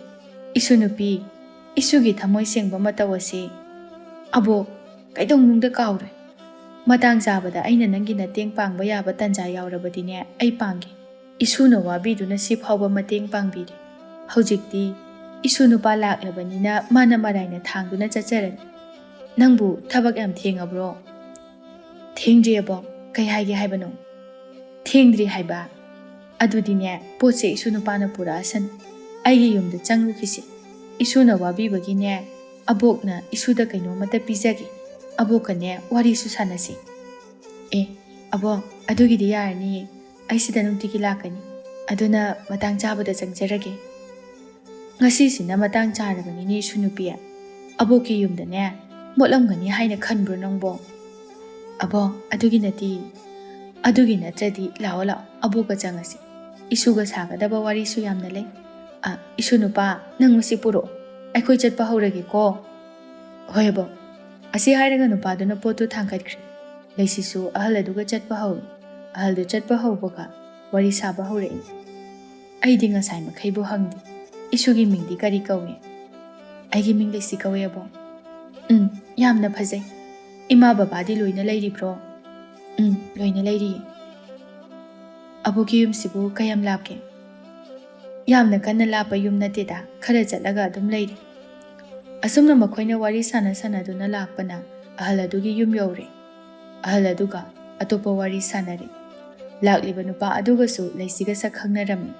ꯏꯁꯨ ꯅꯨꯄꯤ, ꯏꯁꯨꯒꯤ ꯊꯃꯣꯏ ꯁꯦꯡꯕ ꯃꯇꯧ ꯑꯁꯤ꯫ ꯑꯕꯣꯛ, ꯀꯩꯗꯧꯅꯨꯡꯗ ꯀꯥꯎꯔꯣꯏ꯫ ꯃꯇꯥꯡ ꯆꯥꯕꯗ ꯑꯩꯅ ꯅꯪꯒꯤ ꯃꯇꯦꯡ ꯄꯥꯡꯕ ꯌꯥꯕ ꯇꯟꯖꯥ ꯌꯥꯎꯔꯕꯗꯤꯅꯦ ꯑꯩ ꯄꯥꯡꯒꯦ꯫ ꯏꯁꯨꯅ ꯋꯥꯕꯤꯗꯨꯅ ꯁꯤ ꯐꯥꯎꯕ ꯃꯇꯦꯡ ꯄꯥꯡꯕꯤꯔꯦ꯫ ꯍꯧꯖꯤꯛꯇꯤ ꯏꯁꯨ ꯅꯨꯄꯥ ꯂꯥꯛꯂꯕꯅꯤꯅ ꯃꯥꯅ ꯃꯔꯥꯏꯅ ꯊꯥꯡꯗꯨꯅ ꯆꯠꯆꯔꯅꯤ꯫ ꯅꯪꯕꯨ ꯊꯕꯛ ꯌꯥꯝ ꯊꯦꯡꯉꯕ꯭ꯔꯣ?" "ꯊꯦꯡꯗ꯭ꯔꯤ ꯑꯕꯣꯛ, ꯀꯩ ꯍꯥꯏꯒꯦ ꯍꯥꯏꯕꯅꯣ?" "ꯊꯦꯡꯗ꯭ꯔꯤ ꯍꯥꯏꯕ? ꯑꯗꯨꯗꯤꯅꯦ ꯄꯣꯠꯁꯦ ꯏꯁꯨ ꯅꯨꯄꯥꯅ ꯄꯨꯔꯛꯑꯁꯅꯨ꯫ ꯑꯩꯒꯤ ꯌꯨꯝꯗ ꯆꯪꯂꯨꯈꯤꯁꯤ꯫ ꯏꯁꯨꯅ ꯋꯥꯕꯤꯕꯒꯤꯅꯦ ꯑꯕꯣꯛꯅ ꯏꯁꯨꯗ ꯀꯩꯅꯣꯝꯃꯇ ꯄꯤꯖꯒꯦ꯫ ꯑꯕꯣꯛꯀꯅꯦ ꯋꯥꯔꯤꯁꯨ ꯁꯥꯟꯅꯁꯤ꯫" "ꯑꯦ, ꯑꯕꯣꯛ, ꯑꯗꯨꯒꯤꯗꯤ ꯌꯥꯔꯅꯤꯌꯦ꯫ ꯑꯩ ꯁꯤꯗ ꯅꯨꯡꯇꯤꯒꯤ ꯂꯥꯛꯀꯅꯤ꯫ ꯑꯗꯨꯅ ꯃꯇꯥꯡ ꯆꯥꯕꯗ ꯆꯪꯖꯔꯒꯦ꯫" "ꯉꯁꯤꯁꯤꯅ ꯃꯇꯥꯡ ꯆꯥꯔꯕꯅꯤꯅꯦ ꯏꯁꯨ ꯅꯨꯄꯤ꯫ ꯑꯕꯣꯛꯀꯤ ꯌꯨꯝꯗꯅꯦ ꯃꯣꯠꯂꯝꯒꯅꯤ ꯍꯥꯏꯅ ꯈꯟꯕ꯭ꯔꯣ ꯅꯪꯕꯣ?" "ꯑꯕꯣꯛ, ꯑꯗꯨꯒꯤ ꯅꯠꯇꯦ꯫ ꯑꯗꯨꯒꯤ ꯅꯠꯇ꯭ꯔꯗꯤ ꯂꯥꯛꯑꯣ ꯂꯥꯛꯑꯣ, ꯑꯕꯣꯛꯀ ꯆꯪꯉꯁꯤ꯫ ꯏꯁꯨꯒ ꯁꯥꯒꯗꯕ ꯋꯥꯔꯤꯁꯨ ꯌꯥꯝꯅ ꯂꯩ꯫ ꯑ, ꯏꯁꯨ ꯅꯨꯄꯥ, ꯅꯪ ꯃꯁꯤ ꯄꯨꯔꯛꯑꯣ꯫ ꯑꯩꯈꯣꯏ ꯆꯠꯄ ꯍꯧꯔꯒꯦꯀꯣ꯫" "ꯍꯣꯏ ꯑꯕꯣꯛ꯫" ꯑꯁꯤ ꯍꯥꯏꯔꯒ ꯅꯨꯄꯥꯗꯨꯅ ꯄꯣꯠꯇꯨ ꯊꯥꯡꯒꯠꯈ꯭ꯔꯦ꯫ ꯂꯩꯁꯤꯁꯨ ꯑꯍꯜ ꯑꯗꯨꯒ ꯆꯠꯄ ꯍꯧꯏ꯫ ꯑꯍꯜꯗꯨ ꯆꯠꯄ ꯍꯧꯕꯒ ꯋꯥꯔꯤ ꯁꯥꯕ ꯍꯧꯔꯛꯏ꯫ "ꯑꯩꯗꯤ ꯉꯁꯥꯏ ꯃꯈꯩꯕꯨ ꯍꯪꯗꯦ꯫ ꯏꯁꯨꯒꯤ ꯃꯤꯡꯗꯤ ꯀꯔꯤ ꯀꯧꯏ?" "ꯑꯩꯒꯤ ꯃꯤꯡ ꯂꯩꯁꯤ ꯀꯧꯏ ꯑꯕꯣꯛ꯫" "ꯎꯝ, ꯌꯥꯝꯅ ꯐꯖꯩ꯫ ꯏꯃꯥ ꯕꯕꯥꯗꯤ ꯂꯣꯏꯅ ꯂꯩꯔꯤꯕ꯭ꯔꯣ?" "ꯎꯝ, ꯂꯣꯏꯅ ꯂꯩꯔꯤꯌꯦ꯫" "ꯑꯕꯣꯛꯀꯤ ꯌꯨꯝꯁꯤꯕꯨ ꯀꯌꯥꯝ ꯂꯥꯞꯀꯦ?" "ꯌꯥꯝꯅ ꯀꯟꯅ ꯂꯥꯞꯄ ꯌꯨꯝ ꯅꯠꯇꯦꯗ, ꯈꯔ ꯆꯠꯂꯒ ꯑꯗꯨꯝ ꯂꯩꯔꯦ꯫" ꯑꯁꯨꯝꯅ ꯃꯈꯣꯏꯅ ꯋꯥꯔꯤ ꯁꯥꯟꯅ ꯁꯥꯟꯅꯗꯨꯅ ꯂꯥꯛꯄꯅ ꯑꯍꯜ ꯑꯗꯨꯒꯤ ꯌꯨꯝ ꯌꯧꯔꯦ꯫ ꯑꯍꯜ ꯑꯗꯨꯒ ꯑꯇꯣꯞꯄ ꯋꯥꯔꯤ ꯁꯥꯟꯅꯔꯦ꯫ ꯂꯥꯛꯂꯤꯕ ꯅꯨꯄꯥ ꯑꯗꯨꯒꯁꯨ ꯂꯩꯁꯤꯒ ꯁꯛ ꯈꯪꯅꯔꯝꯃꯤ꯫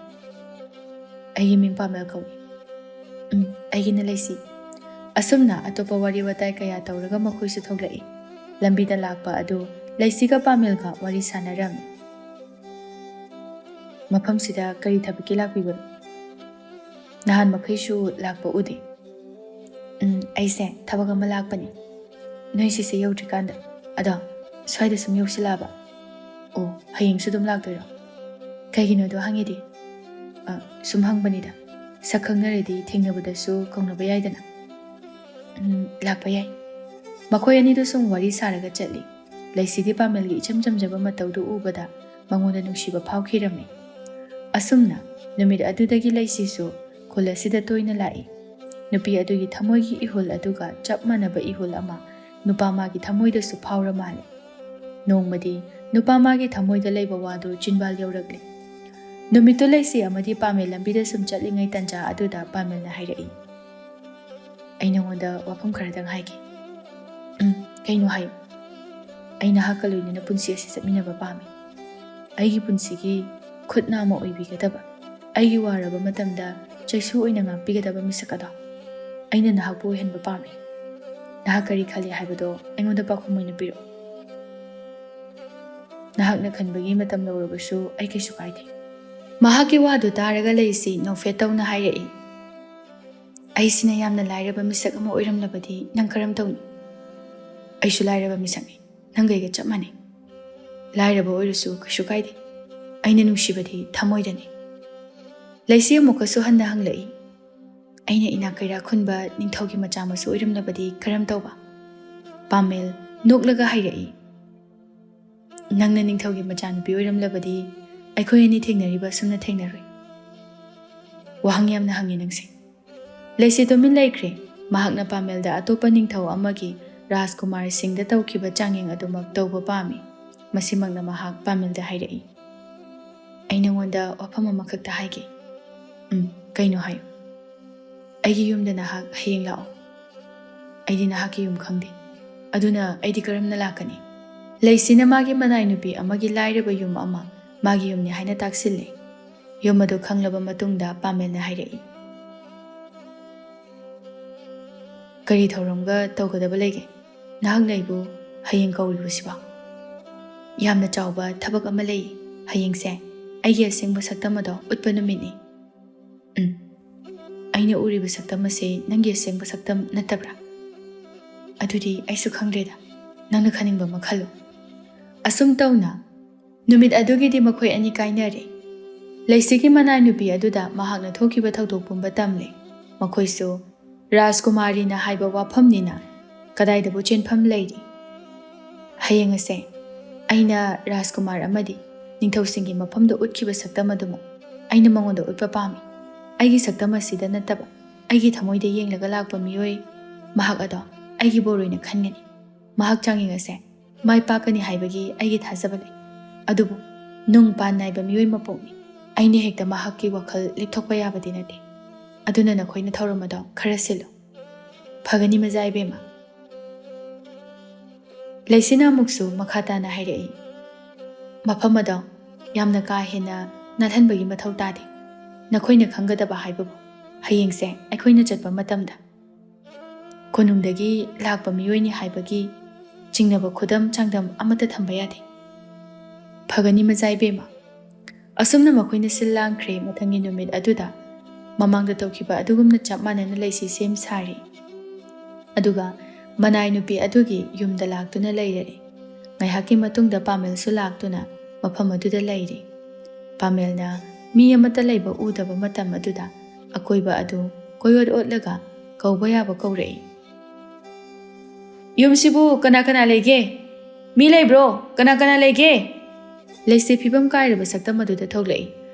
"ꯑꯩꯒꯤ ꯃꯤꯡ ꯄꯥꯃꯦꯜ ꯀꯧꯏ꯫" "ꯎꯝ, ꯑꯩꯒꯤꯅ ꯂꯩꯁꯤ꯫" ꯑꯁꯨꯝꯅ ꯑꯇꯣꯞꯄ ꯋꯥꯔꯤ ꯋꯥꯇꯥꯏ ꯀꯌꯥ ꯇꯧꯔꯒ ꯃꯈꯣꯏꯁꯨ ꯊꯣꯛꯂꯛꯏ꯫ ꯂꯝꯕꯤꯗ ꯂꯥꯛꯄ ꯑꯗꯨ ꯂꯩꯁꯤꯒ ꯄꯥꯃꯦꯜꯒ ꯋꯥꯔꯤ ꯁꯥꯟꯅꯔꯝꯃꯤ꯫ "ꯃꯐꯝꯁꯤꯗ ꯀꯔꯤ ꯊꯕꯛꯀꯤ ꯂꯥꯛꯄꯤꯕꯅꯣ? ꯅꯍꯥꯟ ꯃꯈꯩꯁꯨ ꯂꯥꯛꯄ ꯎꯗꯦ꯫" "ꯎꯝ, ꯑꯩꯁꯦ ꯊꯕꯛ ꯑꯃ ꯂꯥꯛꯄꯅꯤ꯫" ꯅꯣꯏ ꯁꯤꯁꯦ ꯌꯧꯗ꯭ꯔꯤꯀꯥꯟꯗ꯫ ꯑꯗꯣ ꯁ꯭ꯋꯥꯏꯗ ꯁꯨꯝ ꯌꯧꯁꯤꯜꯂꯛꯑꯕ? ꯑꯣ, ꯍꯌꯦꯡꯁꯨ ꯑꯗꯨꯝ ꯂꯥꯛꯇꯣꯏꯔꯣ? ꯀꯩꯒꯤꯅꯣꯗꯣ ꯍꯪꯉꯤꯗꯤ? ꯑ, ꯁꯨꯝ ꯍꯪꯕꯅꯤꯗ꯫ ꯁꯛ ꯈꯪꯅꯔꯗꯤ ꯊꯦꯡꯅꯕꯗꯁꯨ ꯀꯧꯅꯕ ꯌꯥꯏꯗꯅ꯫ ꯎꯝ, ꯂꯥꯛꯄ ꯌꯥꯏ꯫ ꯃꯈꯣꯏ ꯑꯅꯤꯗꯨ ꯁꯨꯝ ꯋꯥꯔꯤ ꯁꯥꯔꯒ ꯆꯠꯂꯤ꯫ ꯂꯩꯁꯤꯗꯤ ꯄꯥꯃꯦꯜꯒꯤ ꯏꯆꯝ ꯆꯝꯖꯕ ꯃꯇꯧꯗꯨ ꯎꯕꯗ ꯃꯉꯣꯟꯗ ꯅꯨꯡꯁꯤꯕ ꯐꯥꯎꯈꯤꯔꯝꯃꯤ꯫ ꯑꯁꯨꯝꯅ ꯅꯨꯃꯤꯠ ꯑꯗꯨꯗꯒꯤ ꯂꯩꯁꯤꯁꯨ ꯈꯨꯜ ꯑꯁꯤꯗ ꯇꯣꯏꯅ ꯂꯥꯛꯏ꯫ ꯅꯨꯄꯤ ꯑꯗꯨꯒꯤ ꯊꯃꯣꯏꯒꯤ ꯏꯍꯨꯜ ꯑꯗꯨꯒ ꯆꯞ ꯃꯥꯟꯅꯕ ꯏꯍꯨꯜ ꯑꯃ ꯅꯨꯄꯥ ꯃꯥꯒꯤ ꯊꯃꯣꯏꯗꯁꯨ ꯐꯥꯎꯔ ꯃꯥꯜꯂꯦ꯫ ꯅꯣꯡꯃꯗꯤ ꯅꯨꯄꯥ ꯃꯥꯒꯤ ꯊꯃꯣꯏꯗ ꯂꯩꯕ ꯋꯥꯗꯨ ꯆꯤꯟꯕꯥꯜ ꯌꯧꯔꯛꯂꯦ꯫ ꯅꯨꯃꯤꯠꯇꯨ ꯂꯩꯁꯤ ꯑꯃꯗꯤ ꯄꯥꯃꯦꯜ ꯂꯝꯕꯤꯗ ꯁꯨꯝ ꯆꯠꯂꯤꯉꯩ ꯇꯟꯖꯥ ꯑꯗꯨꯗ ꯄꯥꯃꯦꯜꯅ ꯍꯥꯏꯔꯛꯏ, "ꯑꯩ ꯅꯉꯣꯟꯗ ꯋꯥꯐꯝ ꯈꯔꯗꯪ ꯍꯥꯏꯒꯦ꯫" "ꯎꯝ, ꯀꯩꯅꯣ ꯍꯥꯏꯌꯨ꯫" "ꯑꯩ ꯅꯍꯥꯛꯀ ꯂꯣꯏꯅꯅ ꯄꯨꯟꯁꯤ ꯑꯁꯤ ꯆꯠꯃꯤꯟꯅꯕ ꯄꯥꯝꯃꯤ꯫ ꯑꯩꯒꯤ ꯄꯨꯟꯁꯤꯒꯤ ꯈꯨꯠ ꯅꯥꯝꯃ ꯑꯣꯏꯕꯤꯒꯗꯕ, ꯑꯩꯒꯤ ꯋꯥꯔꯕ ꯃꯇꯝꯗ ꯆꯩꯁꯨ ꯑꯣꯏꯅ ꯉꯥꯛꯄꯤꯒꯗꯕ ꯃꯤꯁꯛ ꯑꯗꯣ ꯑꯩꯅ ꯅꯍꯥꯛꯄꯨ ꯑꯣꯏꯍꯟꯕ ꯄꯥꯝꯃꯤ꯫ ꯅꯍꯥꯛ ꯀꯔꯤ ꯈꯜꯂꯤ ꯍꯥꯏꯕꯗꯣ ꯑꯩꯉꯣꯟꯗ ꯄꯥꯎꯈꯨꯝ ꯑꯣꯏꯅ ꯄꯤꯔꯛꯎ꯫ ꯅꯍꯥꯛꯅ ꯈꯟꯕꯒꯤ ꯃꯇꯝ ꯂꯧꯔꯕꯁꯨ ꯑꯩ ꯀꯩꯁꯨ ꯀꯥꯏꯗꯦ꯫" ꯃꯍꯥꯛꯀꯤ ꯋꯥꯗꯨ ꯇꯥꯔꯒ ꯂꯩꯁꯤ ꯅꯣꯛꯐꯦꯠ ꯇꯧꯅ ꯍꯥꯏꯔꯛꯏ, "ꯑꯩꯁꯤꯅ ꯌꯥꯝꯅ ꯂꯥꯏꯔꯕ ꯃꯤꯁꯛ ꯑꯃ ꯑꯣꯏꯔꯝꯂꯕꯗꯤ ꯅꯪ ꯀꯔꯝ ꯇꯧꯅꯤ? ꯑꯩꯁꯨ ꯂꯥꯏꯔꯕ ꯃꯤꯁꯛꯅꯤ, ꯅꯪꯒ ꯑꯩꯒ ꯆꯞ ꯃꯥꯟꯅꯩ꯫ ꯂꯥꯏꯔꯕ ꯑꯣꯏꯔꯁꯨ ꯀꯩꯁꯨ ꯀꯥꯏꯗꯦ꯫ ꯑꯩꯅ ꯅꯨꯡꯁꯤꯕꯗꯤ ꯊꯃꯣꯏꯗꯅꯤ꯫" ꯂꯩꯁꯤ ꯑꯃꯨꯛꯀꯁꯨ ꯍꯟꯅ ꯍꯪꯂꯛꯏ, "ꯑꯩꯅ ꯏꯅꯥꯛ ꯀꯩꯔꯥꯛ ꯈꯨꯟꯕ ꯅꯤꯡꯊꯧꯒꯤ ꯃꯆꯥ ꯃꯁꯨ ꯑꯣꯏꯔꯝꯂꯕꯗꯤ ꯀꯔꯝ ꯇꯧꯕ?" ꯄꯥꯃꯦꯜ ꯅꯣꯛꯂꯒ ꯍꯥꯏꯔꯛꯏ, "ꯅꯪꯅ ꯅꯤꯡꯊꯧꯒꯤ ꯃꯆꯥꯅꯨꯄꯤ ꯑꯣꯏꯔꯝꯂꯕꯗꯤ ꯑꯩꯈꯣꯏ ꯑꯅꯤ ꯊꯦꯡꯅꯔꯤꯕ ꯑꯁꯨꯝꯅ ꯊꯦꯡꯅꯔꯣꯏ꯫ ꯋꯥꯍꯪ ꯌꯥꯝꯅ ꯍꯪꯉꯤ ꯅꯪꯁꯦ꯫" ꯂꯩꯁꯤ ꯇꯨꯃꯤꯟ ꯂꯩꯈ꯭ꯔꯦ꯫ ꯃꯍꯥꯛꯅ ꯄꯥꯃꯦꯜꯗ ꯑꯇꯣꯞꯄ ꯅꯤꯡꯊꯧ ꯑꯃꯒꯤ ꯔꯥꯖꯀꯨꯃꯥꯔꯁꯤꯡꯗ ꯇꯧꯈꯤꯕ ꯆꯥꯡꯌꯦꯡ ꯑꯗꯨꯃꯛ ꯇꯧꯕ ꯄꯥꯝꯃꯤ꯫ ꯃꯁꯤꯃꯛꯅ ꯃꯍꯥꯛ ꯄꯥꯃꯦꯜꯗ ꯍꯥꯏꯔꯛꯏ, "ꯑꯩ ꯅꯉꯣꯟꯗ ꯋꯥꯐꯝ ꯑꯃꯈꯛꯇ ꯍꯥꯏꯒꯦ꯫" "ꯎꯝ, ꯀꯩꯅꯣ ꯍꯥꯏꯌꯨ꯫" "ꯑꯩꯒꯤ ꯌꯨꯝꯗ ꯅꯍꯥꯛ ꯍꯌꯦꯡ ꯂꯥꯛꯑꯣ꯫ ꯑꯩꯗꯤ ꯅꯍꯥꯛꯀꯤ ꯌꯨꯝ ꯈꯪꯗꯦ꯫ ꯑꯗꯨꯅ ꯑꯩꯗꯤ ꯀꯔꯝꯅ ꯂꯥꯛꯀꯅꯤ?" ꯂꯩꯁꯤꯅ ꯃꯥꯒꯤ ꯃꯅꯥꯏ ꯅꯨꯄꯤ ꯑꯃꯒꯤ ꯂꯥꯏꯔꯕ ꯌꯨꯝ ꯑꯃ ꯃꯥꯒꯤ ꯌꯨꯝꯅꯤ ꯍꯥꯏꯅ ꯇꯥꯛꯁꯤꯜꯂꯦ꯫ ꯌꯨꯝ ꯑꯗꯨ ꯈꯪꯂꯕ ꯃꯇꯨꯡꯗ ꯄꯥꯃꯦꯜꯅ ꯍꯥꯏꯔꯛꯏ, "ꯀꯔꯤ ꯊꯧꯔꯝꯒ ꯇꯧꯒꯗꯕ ꯂꯩꯒꯦ? ꯅꯍꯥꯛꯅ ꯑꯩꯕꯨ ꯍꯌꯦꯡ ꯀꯧꯔꯤꯕꯁꯤꯕꯣ?" "ꯌꯥꯝꯅ ꯆꯥꯎꯕ ꯊꯕꯛ ꯑꯃ ꯂꯩ꯫ ꯍꯌꯦꯡꯁꯦ ꯑꯩꯒꯤ ꯑꯁꯦꯡꯕ ꯁꯛꯇꯝ ꯑꯗꯣ ꯎꯠꯄ ꯅꯨꯃꯤꯠꯅꯤ꯫" "ꯎꯝ, ꯑꯩꯅ ꯎꯔꯤꯕ ꯁꯛꯇꯝ ꯑꯁꯤ ꯅꯪꯒꯤ ꯑꯁꯦꯡꯕ ꯁꯛꯇꯝ ꯅꯠꯇꯕ꯭ꯔꯥ?" "ꯑꯗꯨꯗꯤ ꯑꯩꯁꯨ ꯈꯪꯗ꯭ꯔꯦꯗ, ꯅꯪꯅ ꯈꯟꯅꯤꯡꯕ ꯑꯃ ꯈꯜꯂꯨ"꯫ ꯑꯁꯨꯝ ꯇꯧꯅ ꯅꯨꯃꯤꯠ ꯑꯗꯨꯒꯤꯗꯤ ꯃꯈꯣꯏ ꯑꯅꯤ ꯀꯥꯏꯅꯔꯦ꯫ ꯂꯩꯁꯤꯒꯤ ꯃꯅꯥꯏ ꯅꯨꯄꯤ ꯑꯗꯨꯗ ꯃꯍꯥꯛꯅ ꯊꯣꯛꯈꯤꯕ ꯊꯧꯗꯣꯛ ꯄꯨꯝꯕ ꯇꯝꯂꯦ꯫ ꯃꯈꯣꯏꯁꯨ ꯔꯥꯖꯀꯨꯃꯥꯔꯤꯅ ꯍꯥꯏꯕ ꯋꯥꯐꯝꯅꯤꯅ ꯀꯗꯥꯏꯗꯕꯨ ꯆꯦꯟꯐꯝ ꯂꯩꯔꯤ? "ꯍꯌꯦꯡ ꯑꯁꯦ ꯑꯩꯅ ꯔꯥꯖꯀꯨꯃꯥꯔ ꯑꯃꯗꯤ ꯅꯤꯡꯊꯧꯁꯤꯡꯒꯤ ꯃꯐꯝꯗ ꯎꯠꯈꯤꯕ ꯁꯛꯇꯝ ꯑꯗꯨꯃꯛ ꯑꯩꯅ ꯃꯉꯣꯟꯗ ꯎꯠꯄ ꯄꯥꯝꯃꯤ꯫ ꯑꯩꯒꯤ ꯁꯛꯇꯝ ꯑꯁꯤꯗ ꯅꯠꯇꯕ, ꯑꯩꯒꯤ ꯊꯃꯣꯏꯗ ꯌꯦꯡꯂꯒ ꯂꯥꯛꯄ ꯃꯤꯑꯣꯏ ꯃꯍꯥꯛ ꯑꯗꯣ ꯑꯩꯒꯤ ꯕꯣꯔ ꯑꯣꯏꯅ ꯈꯟꯒꯅꯤ꯫ ꯃꯍꯥꯛ ꯆꯥꯡꯌꯦꯡ ꯑꯁꯦ ꯃꯥꯏ ꯄꯥꯛꯀꯅꯤ ꯍꯥꯏꯕꯒꯤ ꯑꯩꯒꯤ ꯊꯥꯖꯕ ꯂꯩ꯫ ꯑꯗꯨꯕꯨ ꯅꯨꯡ ꯄꯥꯟ ꯅꯥꯏꯕ ꯃꯤꯑꯣꯏ ꯃꯄꯣꯛꯅꯤ꯫ ꯑꯩꯅ ꯍꯦꯛꯇ ꯃꯍꯥꯛꯀꯤ ꯋꯥꯈꯜ ꯂꯤꯛꯊꯣꯛꯄ ꯌꯥꯕꯗꯤ ꯅꯠꯇꯦ꯫ ꯑꯗꯨꯅ ꯅꯈꯣꯏꯅ ꯊꯧꯔꯝ ꯑꯗꯣ ꯈꯔ ꯁꯤꯜꯂꯨ"꯫ "ꯐꯒꯅꯤ ꯃꯖꯥ ꯏꯕꯦꯝꯃ"꯫ ꯂꯩꯁꯤꯅ ꯑꯃꯨꯛꯁꯨ ꯃꯈꯥ ꯇꯥꯅ ꯍꯥꯏꯔꯛꯏ, "ꯃꯐꯝ ꯑꯗꯣ ꯌꯥꯝꯅ ꯀꯥ ꯍꯦꯟꯅ ꯅꯥꯜꯍꯟꯕꯒꯤ ꯃꯊꯧ ꯇꯥꯗꯦ꯫ ꯅꯈꯣꯏꯅ ꯈꯪꯒꯗꯕ ꯍꯥꯏꯕꯕꯨ, ꯍꯌꯦꯡꯁꯦ ꯑꯩꯈꯣꯏꯅ ꯆꯠꯄ ꯃꯇꯝꯗ ꯀꯣꯅꯨꯡꯗꯒꯤ ꯂꯥꯛꯄ ꯃꯤꯑꯣꯏꯅꯤ ꯍꯥꯏꯕꯒꯤ ꯆꯤꯡꯅꯕ ꯈꯨꯗꯝ ꯆꯥꯡꯗꯝ ꯑꯃꯠꯇ ꯊꯝꯕ ꯌꯥꯗꯦ"꯫ "ꯐꯒꯅꯤ ꯃꯖꯥ ꯏꯕꯦꯝꯃ"꯫ ꯑꯁꯨꯝꯅ ꯃꯈꯣꯏꯅ ꯁꯤꯜ ꯂꯥꯡꯈ꯭ꯔꯦ꯫ ꯃꯊꯪꯒꯤ ꯅꯨꯃꯤꯠ ꯑꯗꯨꯗ ꯃꯃꯥꯡꯗ ꯇꯧꯈꯤꯕ ꯑꯗꯨꯒꯨꯝꯅ ꯆꯞ ꯃꯥꯟꯅꯅ ꯂꯩꯁꯤ ꯁꯦꯝ ꯁꯥꯔꯤ꯫ ꯑꯗꯨꯒ ꯃꯅꯥꯏ ꯅꯨꯄꯤ ꯑꯗꯨꯒꯤ ꯌꯨꯝꯗ ꯂꯥꯛꯇꯨꯅ ꯂꯩꯔꯔꯦ꯫ ꯉꯥꯏꯍꯥꯛꯀꯤ ꯃꯇꯨꯡꯗ ꯄꯥꯃꯦꯜꯁꯨ ꯂꯥꯛꯇꯨꯅ ꯃꯐꯝ ꯑꯗꯨꯗ ꯂꯩꯔꯦ꯫ ꯄꯥꯃꯦꯜꯅ ꯃꯤ ꯑꯃꯠꯇ ꯂꯩꯕ ꯎꯗꯕ ꯃꯇꯝ ꯑꯗꯨꯗ ꯑꯀꯣꯏꯕ ꯑꯗꯨ ꯀꯣꯏꯑꯣꯠ ꯑꯣꯠꯂꯒ ꯀꯧꯕ ꯌꯥꯕ ꯀꯧꯔꯛꯏ꯫ "ꯌꯨꯝꯁꯤꯕꯨ ꯀꯅꯥ ꯀꯅꯥ ꯂꯩꯒꯦ? ꯃꯤ ꯂꯩꯕ꯭ꯔꯣ? ꯀꯅꯥ ꯀꯅꯥ ꯂꯩꯒꯦ?" ꯂꯩꯁꯤ ꯐꯤꯕꯝ ꯀꯥꯏꯔꯕ ꯁꯛꯇꯝ ꯑꯗꯨꯗ ꯊꯣꯛꯂꯛꯏ꯫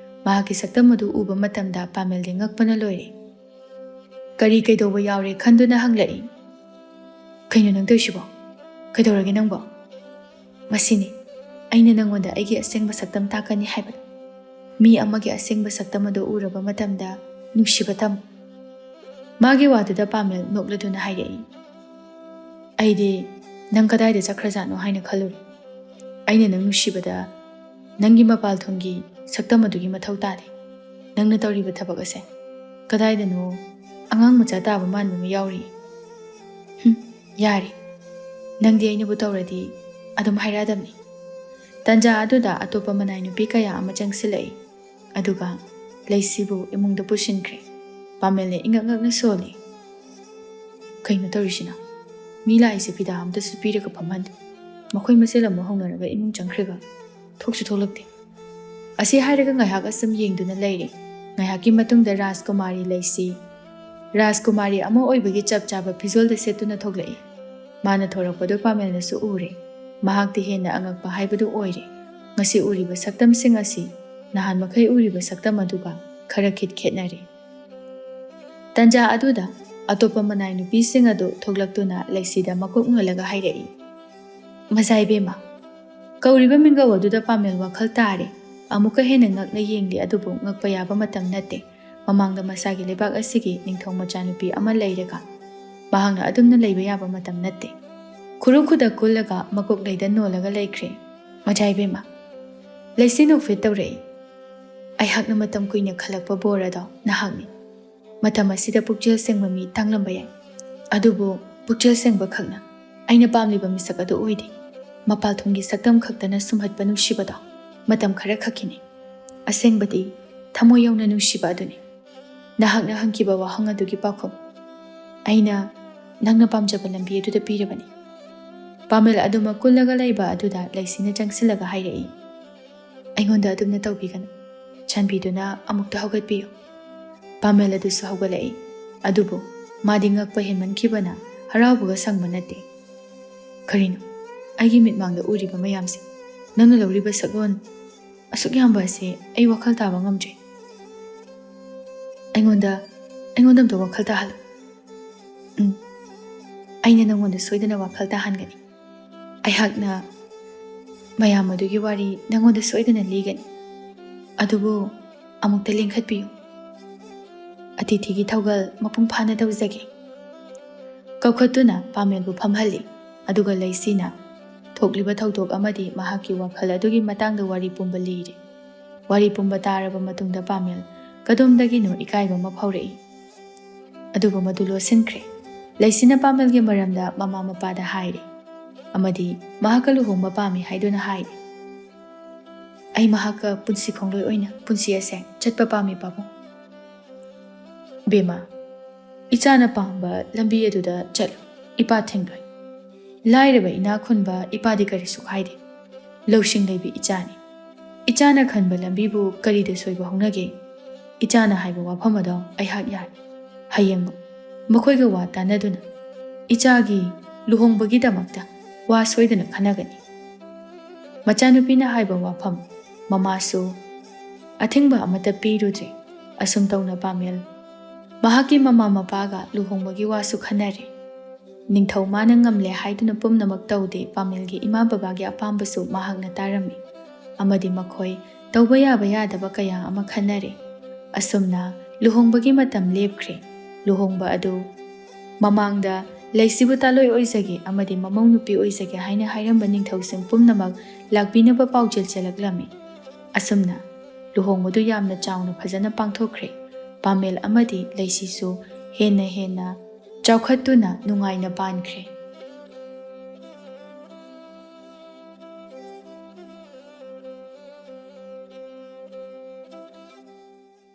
ꯃꯍꯥꯛꯀꯤ ꯁꯛꯇꯝ ꯑꯗꯨ ꯎꯕ ꯃꯇꯝꯗ ꯄꯥꯃꯦꯜꯗꯤ ꯉꯛꯄꯅ ꯂꯣꯏꯔꯦ꯫ ꯀꯔꯤ ꯀꯩꯗꯧꯕ ꯌꯥꯎꯔꯦ ꯈꯟꯗꯨꯅ ꯍꯪꯂꯛꯏ꯫ "ꯀꯩꯅꯣ ꯅꯪ ꯇꯧꯔꯤꯁꯤꯕꯣ? ꯀꯩꯗꯧꯔꯒꯦ ꯅꯪꯕꯣ?" "ꯃꯁꯤꯅꯤ, ꯑꯩꯅ ꯅꯪꯉꯣꯟꯗ ꯑꯩꯒꯤ ꯑꯁꯦꯡꯕ ꯁꯛꯇꯝ ꯇꯥꯛꯀꯅꯤ ꯍꯥꯏꯕꯗꯣ꯫ ꯃꯤ ꯑꯃꯒꯤ ꯑꯁꯦꯡꯕ ꯁꯛꯇꯝ ꯑꯗꯨ ꯎꯔꯕ ꯃꯇꯝꯗ ꯅꯨꯡꯁꯤꯕ ꯇꯝꯃꯨ"꯫ ꯃꯥꯒꯤ ꯋꯥꯗꯨꯗ ꯄꯥꯃꯦꯜ ꯅꯣꯛꯂꯗꯨꯅ ꯍꯥꯏꯔꯛꯏ, "ꯑꯩꯗꯤ ꯅꯪ ꯀꯗꯥꯏꯗ ꯆꯠꯈ꯭ꯔꯖꯥꯠꯅꯣ ꯍꯥꯏꯅ ꯈꯜꯂꯨꯔꯦ꯫ ꯑꯩꯅ ꯅꯪ ꯅꯨꯡꯁꯤꯕꯗ ꯅꯪꯒꯤ ꯃꯄꯥꯜ ꯊꯣꯡꯒꯤ ꯁꯛꯇꯝ ꯑꯗꯨꯒꯤ ꯃꯊꯧ ꯇꯥꯗꯦ꯫ ꯅꯪꯅ ꯇꯧꯔꯤꯕ ꯊꯕꯛ ꯑꯁꯦ ꯀꯗꯥꯏꯗꯅꯣ ꯑꯉꯥꯡ ꯃꯆꯥ ꯇꯥꯕ ꯃꯥꯟꯕ ꯑꯃ ꯌꯥꯎꯔꯤ"꯫ "ꯍꯨꯝ, ꯌꯥꯔꯦ꯫ ꯅꯪꯗꯤ ꯑꯩꯅꯕꯨ ꯇꯧꯔꯗꯤ ꯑꯗꯨꯝ ꯍꯥꯏꯔꯛꯑꯗꯕꯅꯤ"꯫ ꯇꯟꯖꯥ ꯑꯗꯨꯗ ꯑꯇꯣꯞꯄ ꯃꯅꯥꯏ ꯅꯨꯄꯤ ꯀꯌꯥ ꯑꯃ ꯆꯪꯁꯤꯜꯂꯛꯏ꯫ ꯑꯗꯨꯒ ꯂꯩꯁꯤꯕꯨ ꯏꯃꯨꯡꯗ ꯄꯨꯁꯤꯟꯈ꯭ꯔꯦ꯫ ꯄꯥꯃꯦꯜꯅ ꯏꯉꯛ ꯉꯛꯅ ꯁꯣꯜꯂꯤ꯫ "ꯀꯩꯅꯣ ꯇꯧꯔꯤꯁꯤꯅ? ꯃꯤ ꯂꯥꯛꯏꯁꯦ ꯐꯤꯗꯥ ꯑꯝꯇꯁꯨ ꯄꯤꯔꯒ ꯐꯝꯍꯟꯗꯦ꯫ ꯃꯈꯣꯏ ꯃꯁꯦꯜ ꯑꯃꯨꯛ ꯍꯧꯅꯔꯒ ꯏꯃꯨꯡ ꯆꯪꯈ꯭ꯔꯒ ꯊꯣꯛꯁꯨ ꯊꯣꯛꯂꯛꯇꯦ꯫ ꯑꯁꯤ ꯍꯥꯏꯔꯒ ꯉꯥꯏꯍꯥꯛ ꯑꯁꯨꯝ ꯌꯦꯡꯗꯨꯅ ꯂꯩꯔꯦ꯫ ꯉꯥꯏꯍꯥꯛꯀꯤ ꯃꯇꯨꯡꯗ ꯔꯥꯖꯀꯨꯃꯥꯔꯤ ꯂꯩꯁꯤ, ꯔꯥꯖꯀꯨꯃꯥꯔꯤ ꯑꯃ ꯑꯣꯏꯕꯒꯤ ꯆꯞ ꯆꯥꯕ ꯐꯤꯖꯣꯜꯗ ꯁꯦꯠꯇꯨꯅ ꯊꯣꯛꯂꯛꯏ꯫ ꯃꯥꯅ ꯊꯣꯔꯛꯄꯗꯨ ꯄꯥꯃꯦꯜꯅꯁꯨ ꯎꯔꯦ꯫ ꯃꯍꯥꯛꯇꯤ ꯍꯦꯟꯅ ꯑꯉꯛꯄ ꯍꯥꯏꯕꯗꯨ ꯑꯣꯏꯔꯦ꯫ ꯉꯁꯤ ꯎꯔꯤꯕ ꯁꯛꯇꯝꯁꯤꯡ ꯑꯁꯤ ꯅꯍꯥꯟ ꯃꯈꯩ ꯎꯔꯤꯕ ꯁꯛꯇꯝ ꯑꯗꯨꯒ ꯈꯔ ꯈꯤꯠ ꯈꯦꯠꯅꯔꯦ꯫ ꯇꯟꯖꯥ ꯑꯗꯨꯗ ꯑꯇꯣꯞꯄ ꯃꯅꯥꯏ ꯅꯨꯄꯤꯁꯤꯡ ꯑꯗꯨ ꯊꯣꯛꯂꯛꯇꯨꯅ ꯂꯩꯁꯤꯗ ꯃꯀꯣꯛ ꯉꯜꯂꯒ ꯍꯥꯏꯔꯛꯏ, "ꯃꯖꯥ ꯏꯕꯦꯝꯃ!" ꯀꯧꯔꯤꯕ ꯃꯤꯡꯒꯧ ꯑꯗꯨꯗ ꯄꯥꯃꯦꯜ ꯋꯥꯈꯜ ꯇꯥꯔꯦ꯫ ꯑꯃꯨꯛꯀ ꯍꯦꯟꯅ ꯉꯛꯅ ꯌꯦꯡꯂꯤ, ꯑꯗꯨꯕꯨ ꯉꯛꯄ ꯌꯥꯕ ꯃꯇꯝ ꯅꯠꯇꯦ꯫ ꯃꯃꯥꯡꯗ ꯃꯁꯥꯒꯤ ꯂꯩꯕꯥꯛ ꯑꯁꯤꯒꯤ ꯅꯤꯡꯊꯧ ꯃꯆꯥꯅꯨꯄꯤ ꯑꯃ ꯂꯩꯔꯒ ꯃꯍꯥꯛꯅ ꯑꯗꯨꯝꯅ ꯂꯩꯕ ꯌꯥꯕ ꯃꯇꯝ ꯅꯠꯇꯦ꯫ ꯈꯨꯔꯨ ꯈꯨꯗꯛ ꯀꯨꯜꯂꯒ ꯃꯀꯣꯛ ꯂꯩꯗ ꯅꯣꯜꯂꯒ ꯂꯩꯈ꯭ꯔꯦ꯫ "ꯃꯖꯥ ꯏꯕꯦꯝꯃ!" ꯂꯩꯁꯤ ꯅꯣꯛꯐꯦꯠ ꯇꯧꯔꯛꯏ꯫ "ꯑꯩꯍꯥꯛꯅ ꯃꯇꯝ ꯀꯨꯏꯅ ꯈꯜꯂꯛꯄ ꯕꯣꯔ ꯑꯗꯣ ꯅꯍꯥꯛꯅꯤ꯫ ꯃꯇꯝ ꯑꯁꯤꯗ ꯄꯨꯛꯆꯦꯜ ꯁꯦꯡꯕ ꯃꯤ ꯇꯥꯡꯂꯝꯕ ꯌꯥꯏ, ꯑꯗꯨꯕꯨ ꯄꯨꯛꯆꯦꯜ ꯁꯦꯡꯕ ꯈꯛꯅ ꯑꯩꯅ ꯄꯥꯝꯂꯤꯕ ꯃꯤꯁꯛ ꯑꯗꯨ ꯑꯣꯏꯗꯦ꯫ ꯃꯄꯥꯜ ꯊꯣꯡꯒꯤ ꯁꯛꯇꯝ ꯈꯛꯇꯅ ꯁꯨꯝꯍꯠꯄ ꯅꯨꯡꯁꯤꯕꯗꯣ ꯃꯇꯝ ꯈꯔ ꯈꯛꯀꯤꯅꯤ꯫ ꯑꯁꯦꯡꯕꯗꯤ ꯊꯃꯣꯏ ꯌꯧꯅ ꯅꯨꯡꯁꯤꯕ ꯑꯗꯨꯅꯤ꯫ ꯅꯍꯥꯛꯅ ꯍꯪꯈꯤꯕ ꯋꯥꯍꯪ ꯑꯗꯨꯒꯤ ꯄꯥꯎꯈꯨꯝ ꯑꯩꯅ ꯅꯪꯅ ꯄꯥꯝꯖꯕ ꯂꯝꯕꯤ ꯑꯗꯨꯗ ꯄꯤꯔꯕꯅꯤ꯫" ꯄꯥꯃꯦꯜ ꯑꯗꯨꯃꯛ ꯀꯨꯜꯂꯒ ꯂꯩꯕ ꯑꯗꯨꯗ ꯂꯩꯁꯤꯅ ꯆꯪꯁꯤꯜꯂꯒ ꯍꯥꯏꯔꯛꯏ, "ꯑꯩꯉꯣꯟꯗ ꯑꯗꯨꯝꯅ ꯇꯧꯕꯤꯒꯅꯨ꯫ ꯆꯥꯟꯕꯤꯗꯨꯅ ꯑꯃꯨꯛꯇ ꯍꯧꯒꯠꯄꯤꯌꯨ꯫" ꯄꯥꯃꯦꯜ ꯑꯗꯨꯁꯨ ꯍꯧꯒꯠꯂꯛꯏ꯫ ꯑꯗꯨꯕꯨ ꯃꯥꯗꯤ ꯉꯛꯄ ꯍꯦꯟꯃꯟꯈꯤꯕꯅ ꯍꯔꯥꯎꯕꯒ ꯁꯪꯕ ꯅꯠꯇꯦ꯫ "ꯀꯔꯤꯅꯣ ꯑꯩꯒꯤ ꯃꯤꯠꯃꯥꯡꯗ ꯎꯔꯤꯕ ꯃꯌꯥꯝꯁꯦ? ꯅꯪꯅ ꯂꯧꯔꯤꯕ ꯁꯛꯂꯣꯟ ꯑꯁꯨꯛ ꯌꯥꯝꯕ ꯑꯁꯤ ꯑꯩ ꯋꯥꯈꯜ ꯇꯥꯕ ꯉꯝꯗ꯭ꯔꯦ꯫" "ꯑꯩꯉꯣꯟꯗ, ꯑꯩꯉꯣꯟꯗ ꯑꯝꯇ ꯋꯥꯈꯜ ꯇꯥꯍꯜꯂꯨ꯫" "ꯎꯝ, ꯑꯩꯅ ꯅꯪꯉꯣꯟꯗ ꯁꯣꯏꯗꯅ ꯋꯥꯈꯜ ꯇꯥꯍꯟꯒꯅꯤ꯫ ꯑꯩꯍꯥꯛꯅ ꯃꯌꯥꯝ ꯑꯗꯨꯒꯤ ꯋꯥꯔꯤ ꯅꯪꯉꯣꯟꯗ ꯁꯣꯏꯗꯅ ꯂꯤꯒꯅꯤ꯫ ꯑꯗꯨꯕꯨ ꯑꯃꯨꯛꯇ ꯂꯦꯡꯈꯠꯄꯤꯌꯨ꯫ ꯑꯇꯤꯊꯤꯒꯤ ꯊꯧꯒꯜ ꯃꯄꯨꯡ ꯐꯥꯅ ꯇꯧꯖꯒꯦ꯫" ꯀꯧꯈꯠꯇꯨꯅ ꯄꯥꯃꯦꯜꯕꯨ ꯐꯝꯍꯜꯂꯤ꯫ ꯑꯗꯨꯒ ꯂꯩꯁꯤꯅ ꯊꯣꯛꯂꯤꯕ ꯊꯧꯗꯣꯛ ꯑꯃꯗꯤ ꯃꯍꯥꯛꯀꯤ ꯋꯥꯈꯜ ꯑꯗꯨꯒꯤ ꯃꯇꯥꯡꯗ ꯋꯥꯔꯤ ꯄꯨꯝꯕ ꯂꯤꯔꯤ꯫ ꯋꯥꯔꯤ ꯄꯨꯝꯕ ꯇꯥꯔꯕ ꯃꯇꯨꯡꯗ ꯄꯥꯃꯦꯜ ꯀꯗꯣꯝꯗꯒꯤꯅꯣ ꯏꯀꯥꯏꯕ ꯑꯃ ꯐꯥꯎꯔꯛꯏ꯫ ꯑꯗꯨꯕꯨ ꯃꯗꯨ ꯂꯣꯠꯁꯤꯟꯈ꯭ꯔꯦ꯫ ꯂꯩꯁꯤꯅ ꯄꯥꯃꯦꯜꯒꯤ ꯃꯔꯝꯗ ꯃꯃꯥ ꯃꯄꯥꯗ ꯍꯥꯏꯔꯦ ꯑꯃꯗꯤ ꯃꯍꯥꯛꯀ ꯂꯨꯍꯣꯡꯕ ꯄꯥꯝꯃꯤ ꯍꯥꯏꯗꯨꯅ ꯍꯥꯏꯔꯦ꯫ "ꯑꯩ ꯃꯍꯥꯛꯀ ꯄꯨꯟꯁꯤ ꯈꯣꯡꯂꯣꯏ ꯑꯣꯏꯅ ꯄꯨꯟꯁꯤ ꯑꯁꯦ ꯆꯠꯄ ꯄꯥꯝꯃꯤ, ꯄꯥꯕꯨꯡ꯫" "ꯕꯦꯝꯃ, ꯏꯆꯥꯅ ꯄꯥꯝꯕ ꯂꯝꯕꯤ ꯑꯗꯨꯗ ꯆꯠꯂꯨ꯫ ꯏꯄꯥ ꯊꯤꯡꯂꯣꯏ꯫ ꯂꯥꯏꯔꯕ ꯏꯅꯥꯛ ꯈꯨꯟꯕ ꯏꯄꯥꯗꯤ ꯀꯔꯤꯁꯨ ꯀꯥꯏꯗꯦ꯫ ꯂꯧꯁꯤꯡ ꯂꯩꯕꯤ ꯏꯆꯥꯅꯤ꯫ ꯏꯆꯥꯅ ꯈꯟꯕ ꯂꯝꯕꯤꯕꯨ ꯀꯔꯤꯗ ꯁꯣꯏꯕ ꯍꯧꯅꯒꯦ? ꯏꯆꯥꯅ ꯍꯥꯏꯕ ꯋꯥꯐꯝ ꯑꯗꯣ ꯑꯩꯍꯥꯛ ꯌꯥꯔꯦ꯫ ꯍꯌꯦꯡꯃꯛ ꯃꯈꯣꯏꯒ ꯋꯥ ꯇꯥꯟꯅꯗꯨꯅ ꯏꯆꯥꯒꯤ ꯂꯨꯍꯣꯡꯕꯒꯤꯗꯃꯛꯇ ꯋꯥ ꯁꯣꯏꯗꯅ ꯈꯟꯅꯒꯅꯤ꯫ ꯃꯆꯥꯅꯨꯄꯤꯅ ꯍꯥꯏꯕ ꯋꯥꯐꯝ ꯃꯃꯥꯁꯨ ꯑꯊꯤꯡꯕ ꯑꯃꯠꯇ ꯄꯤꯔꯨꯗ꯭ꯔꯦ꯫ ꯑꯁꯨꯝ ꯇꯧꯅ ꯄꯥꯃꯦꯜ ꯃꯍꯥꯛꯀꯤ ꯃꯃꯥ ꯃꯄꯥꯒ ꯂꯨꯍꯣꯡꯕꯒꯤ ꯋꯥꯁꯨ ꯈꯟꯅꯔꯦ꯫ ꯅꯤꯡꯊꯧ ꯃꯥꯅ ꯉꯝꯂꯦ ꯍꯥꯏꯗꯨꯅ ꯄꯨꯝꯅꯃꯛ ꯇꯧꯗꯦ꯫ ꯄꯥꯃꯦꯜꯒꯤ ꯏꯃꯥ ꯕꯕꯥꯒꯤ ꯑꯄꯥꯝꯕꯁꯨ ꯃꯍꯥꯛꯅ ꯇꯥꯔꯝꯃꯤ ꯑꯃꯗꯤ ꯃꯈꯣꯏ ꯇꯧꯕ ꯌꯥꯕ ꯌꯥꯗꯕ ꯀꯌꯥ ꯑꯃ ꯈꯟꯅꯔꯦ꯫ ꯑꯁꯨꯝꯅ ꯂꯨꯍꯣꯡꯕꯒꯤ ꯃꯇꯝ ꯂꯦꯞꯈ꯭ꯔꯦ꯫ ꯂꯨꯍꯣꯡꯕ ꯑꯗꯨ ꯃꯃꯥꯡꯗ ꯂꯩꯁꯤꯕꯨ ꯇꯥꯂꯣꯏ ꯑꯣꯏꯖꯒꯦ ꯑꯃꯗꯤ ꯃꯃꯧ ꯅꯨꯄꯤ ꯑꯣꯏꯖꯒꯦ ꯍꯥꯏꯅ ꯍꯥꯏꯔꯝꯕ ꯅꯤꯡꯊꯧꯁꯤꯡ ꯄꯨꯝꯅꯃꯛ ꯂꯥꯛꯄꯤꯅꯕ ꯄꯥꯎꯖꯦꯜ ꯆꯦꯜꯂꯛꯂꯝꯃꯤ꯫ ꯑꯁꯨꯝꯅ ꯂꯨꯍꯣꯡꯕꯗꯨ ꯌꯥꯝꯅ ꯆꯥꯎꯅ ꯐꯖꯅ ꯄꯥꯡꯊꯣꯛꯈ꯭ꯔꯦ꯫ ꯄꯥꯃꯦꯜ ꯑꯃꯗꯤ ꯂꯩꯁꯤꯁꯨ ꯍꯦꯟꯅ ꯍꯦꯟꯅ ꯆꯥꯎꯈꯠꯇꯨꯅ ꯅꯨꯡꯉꯥꯏꯅ ꯄꯥꯟꯈ꯭ꯔꯦ꯫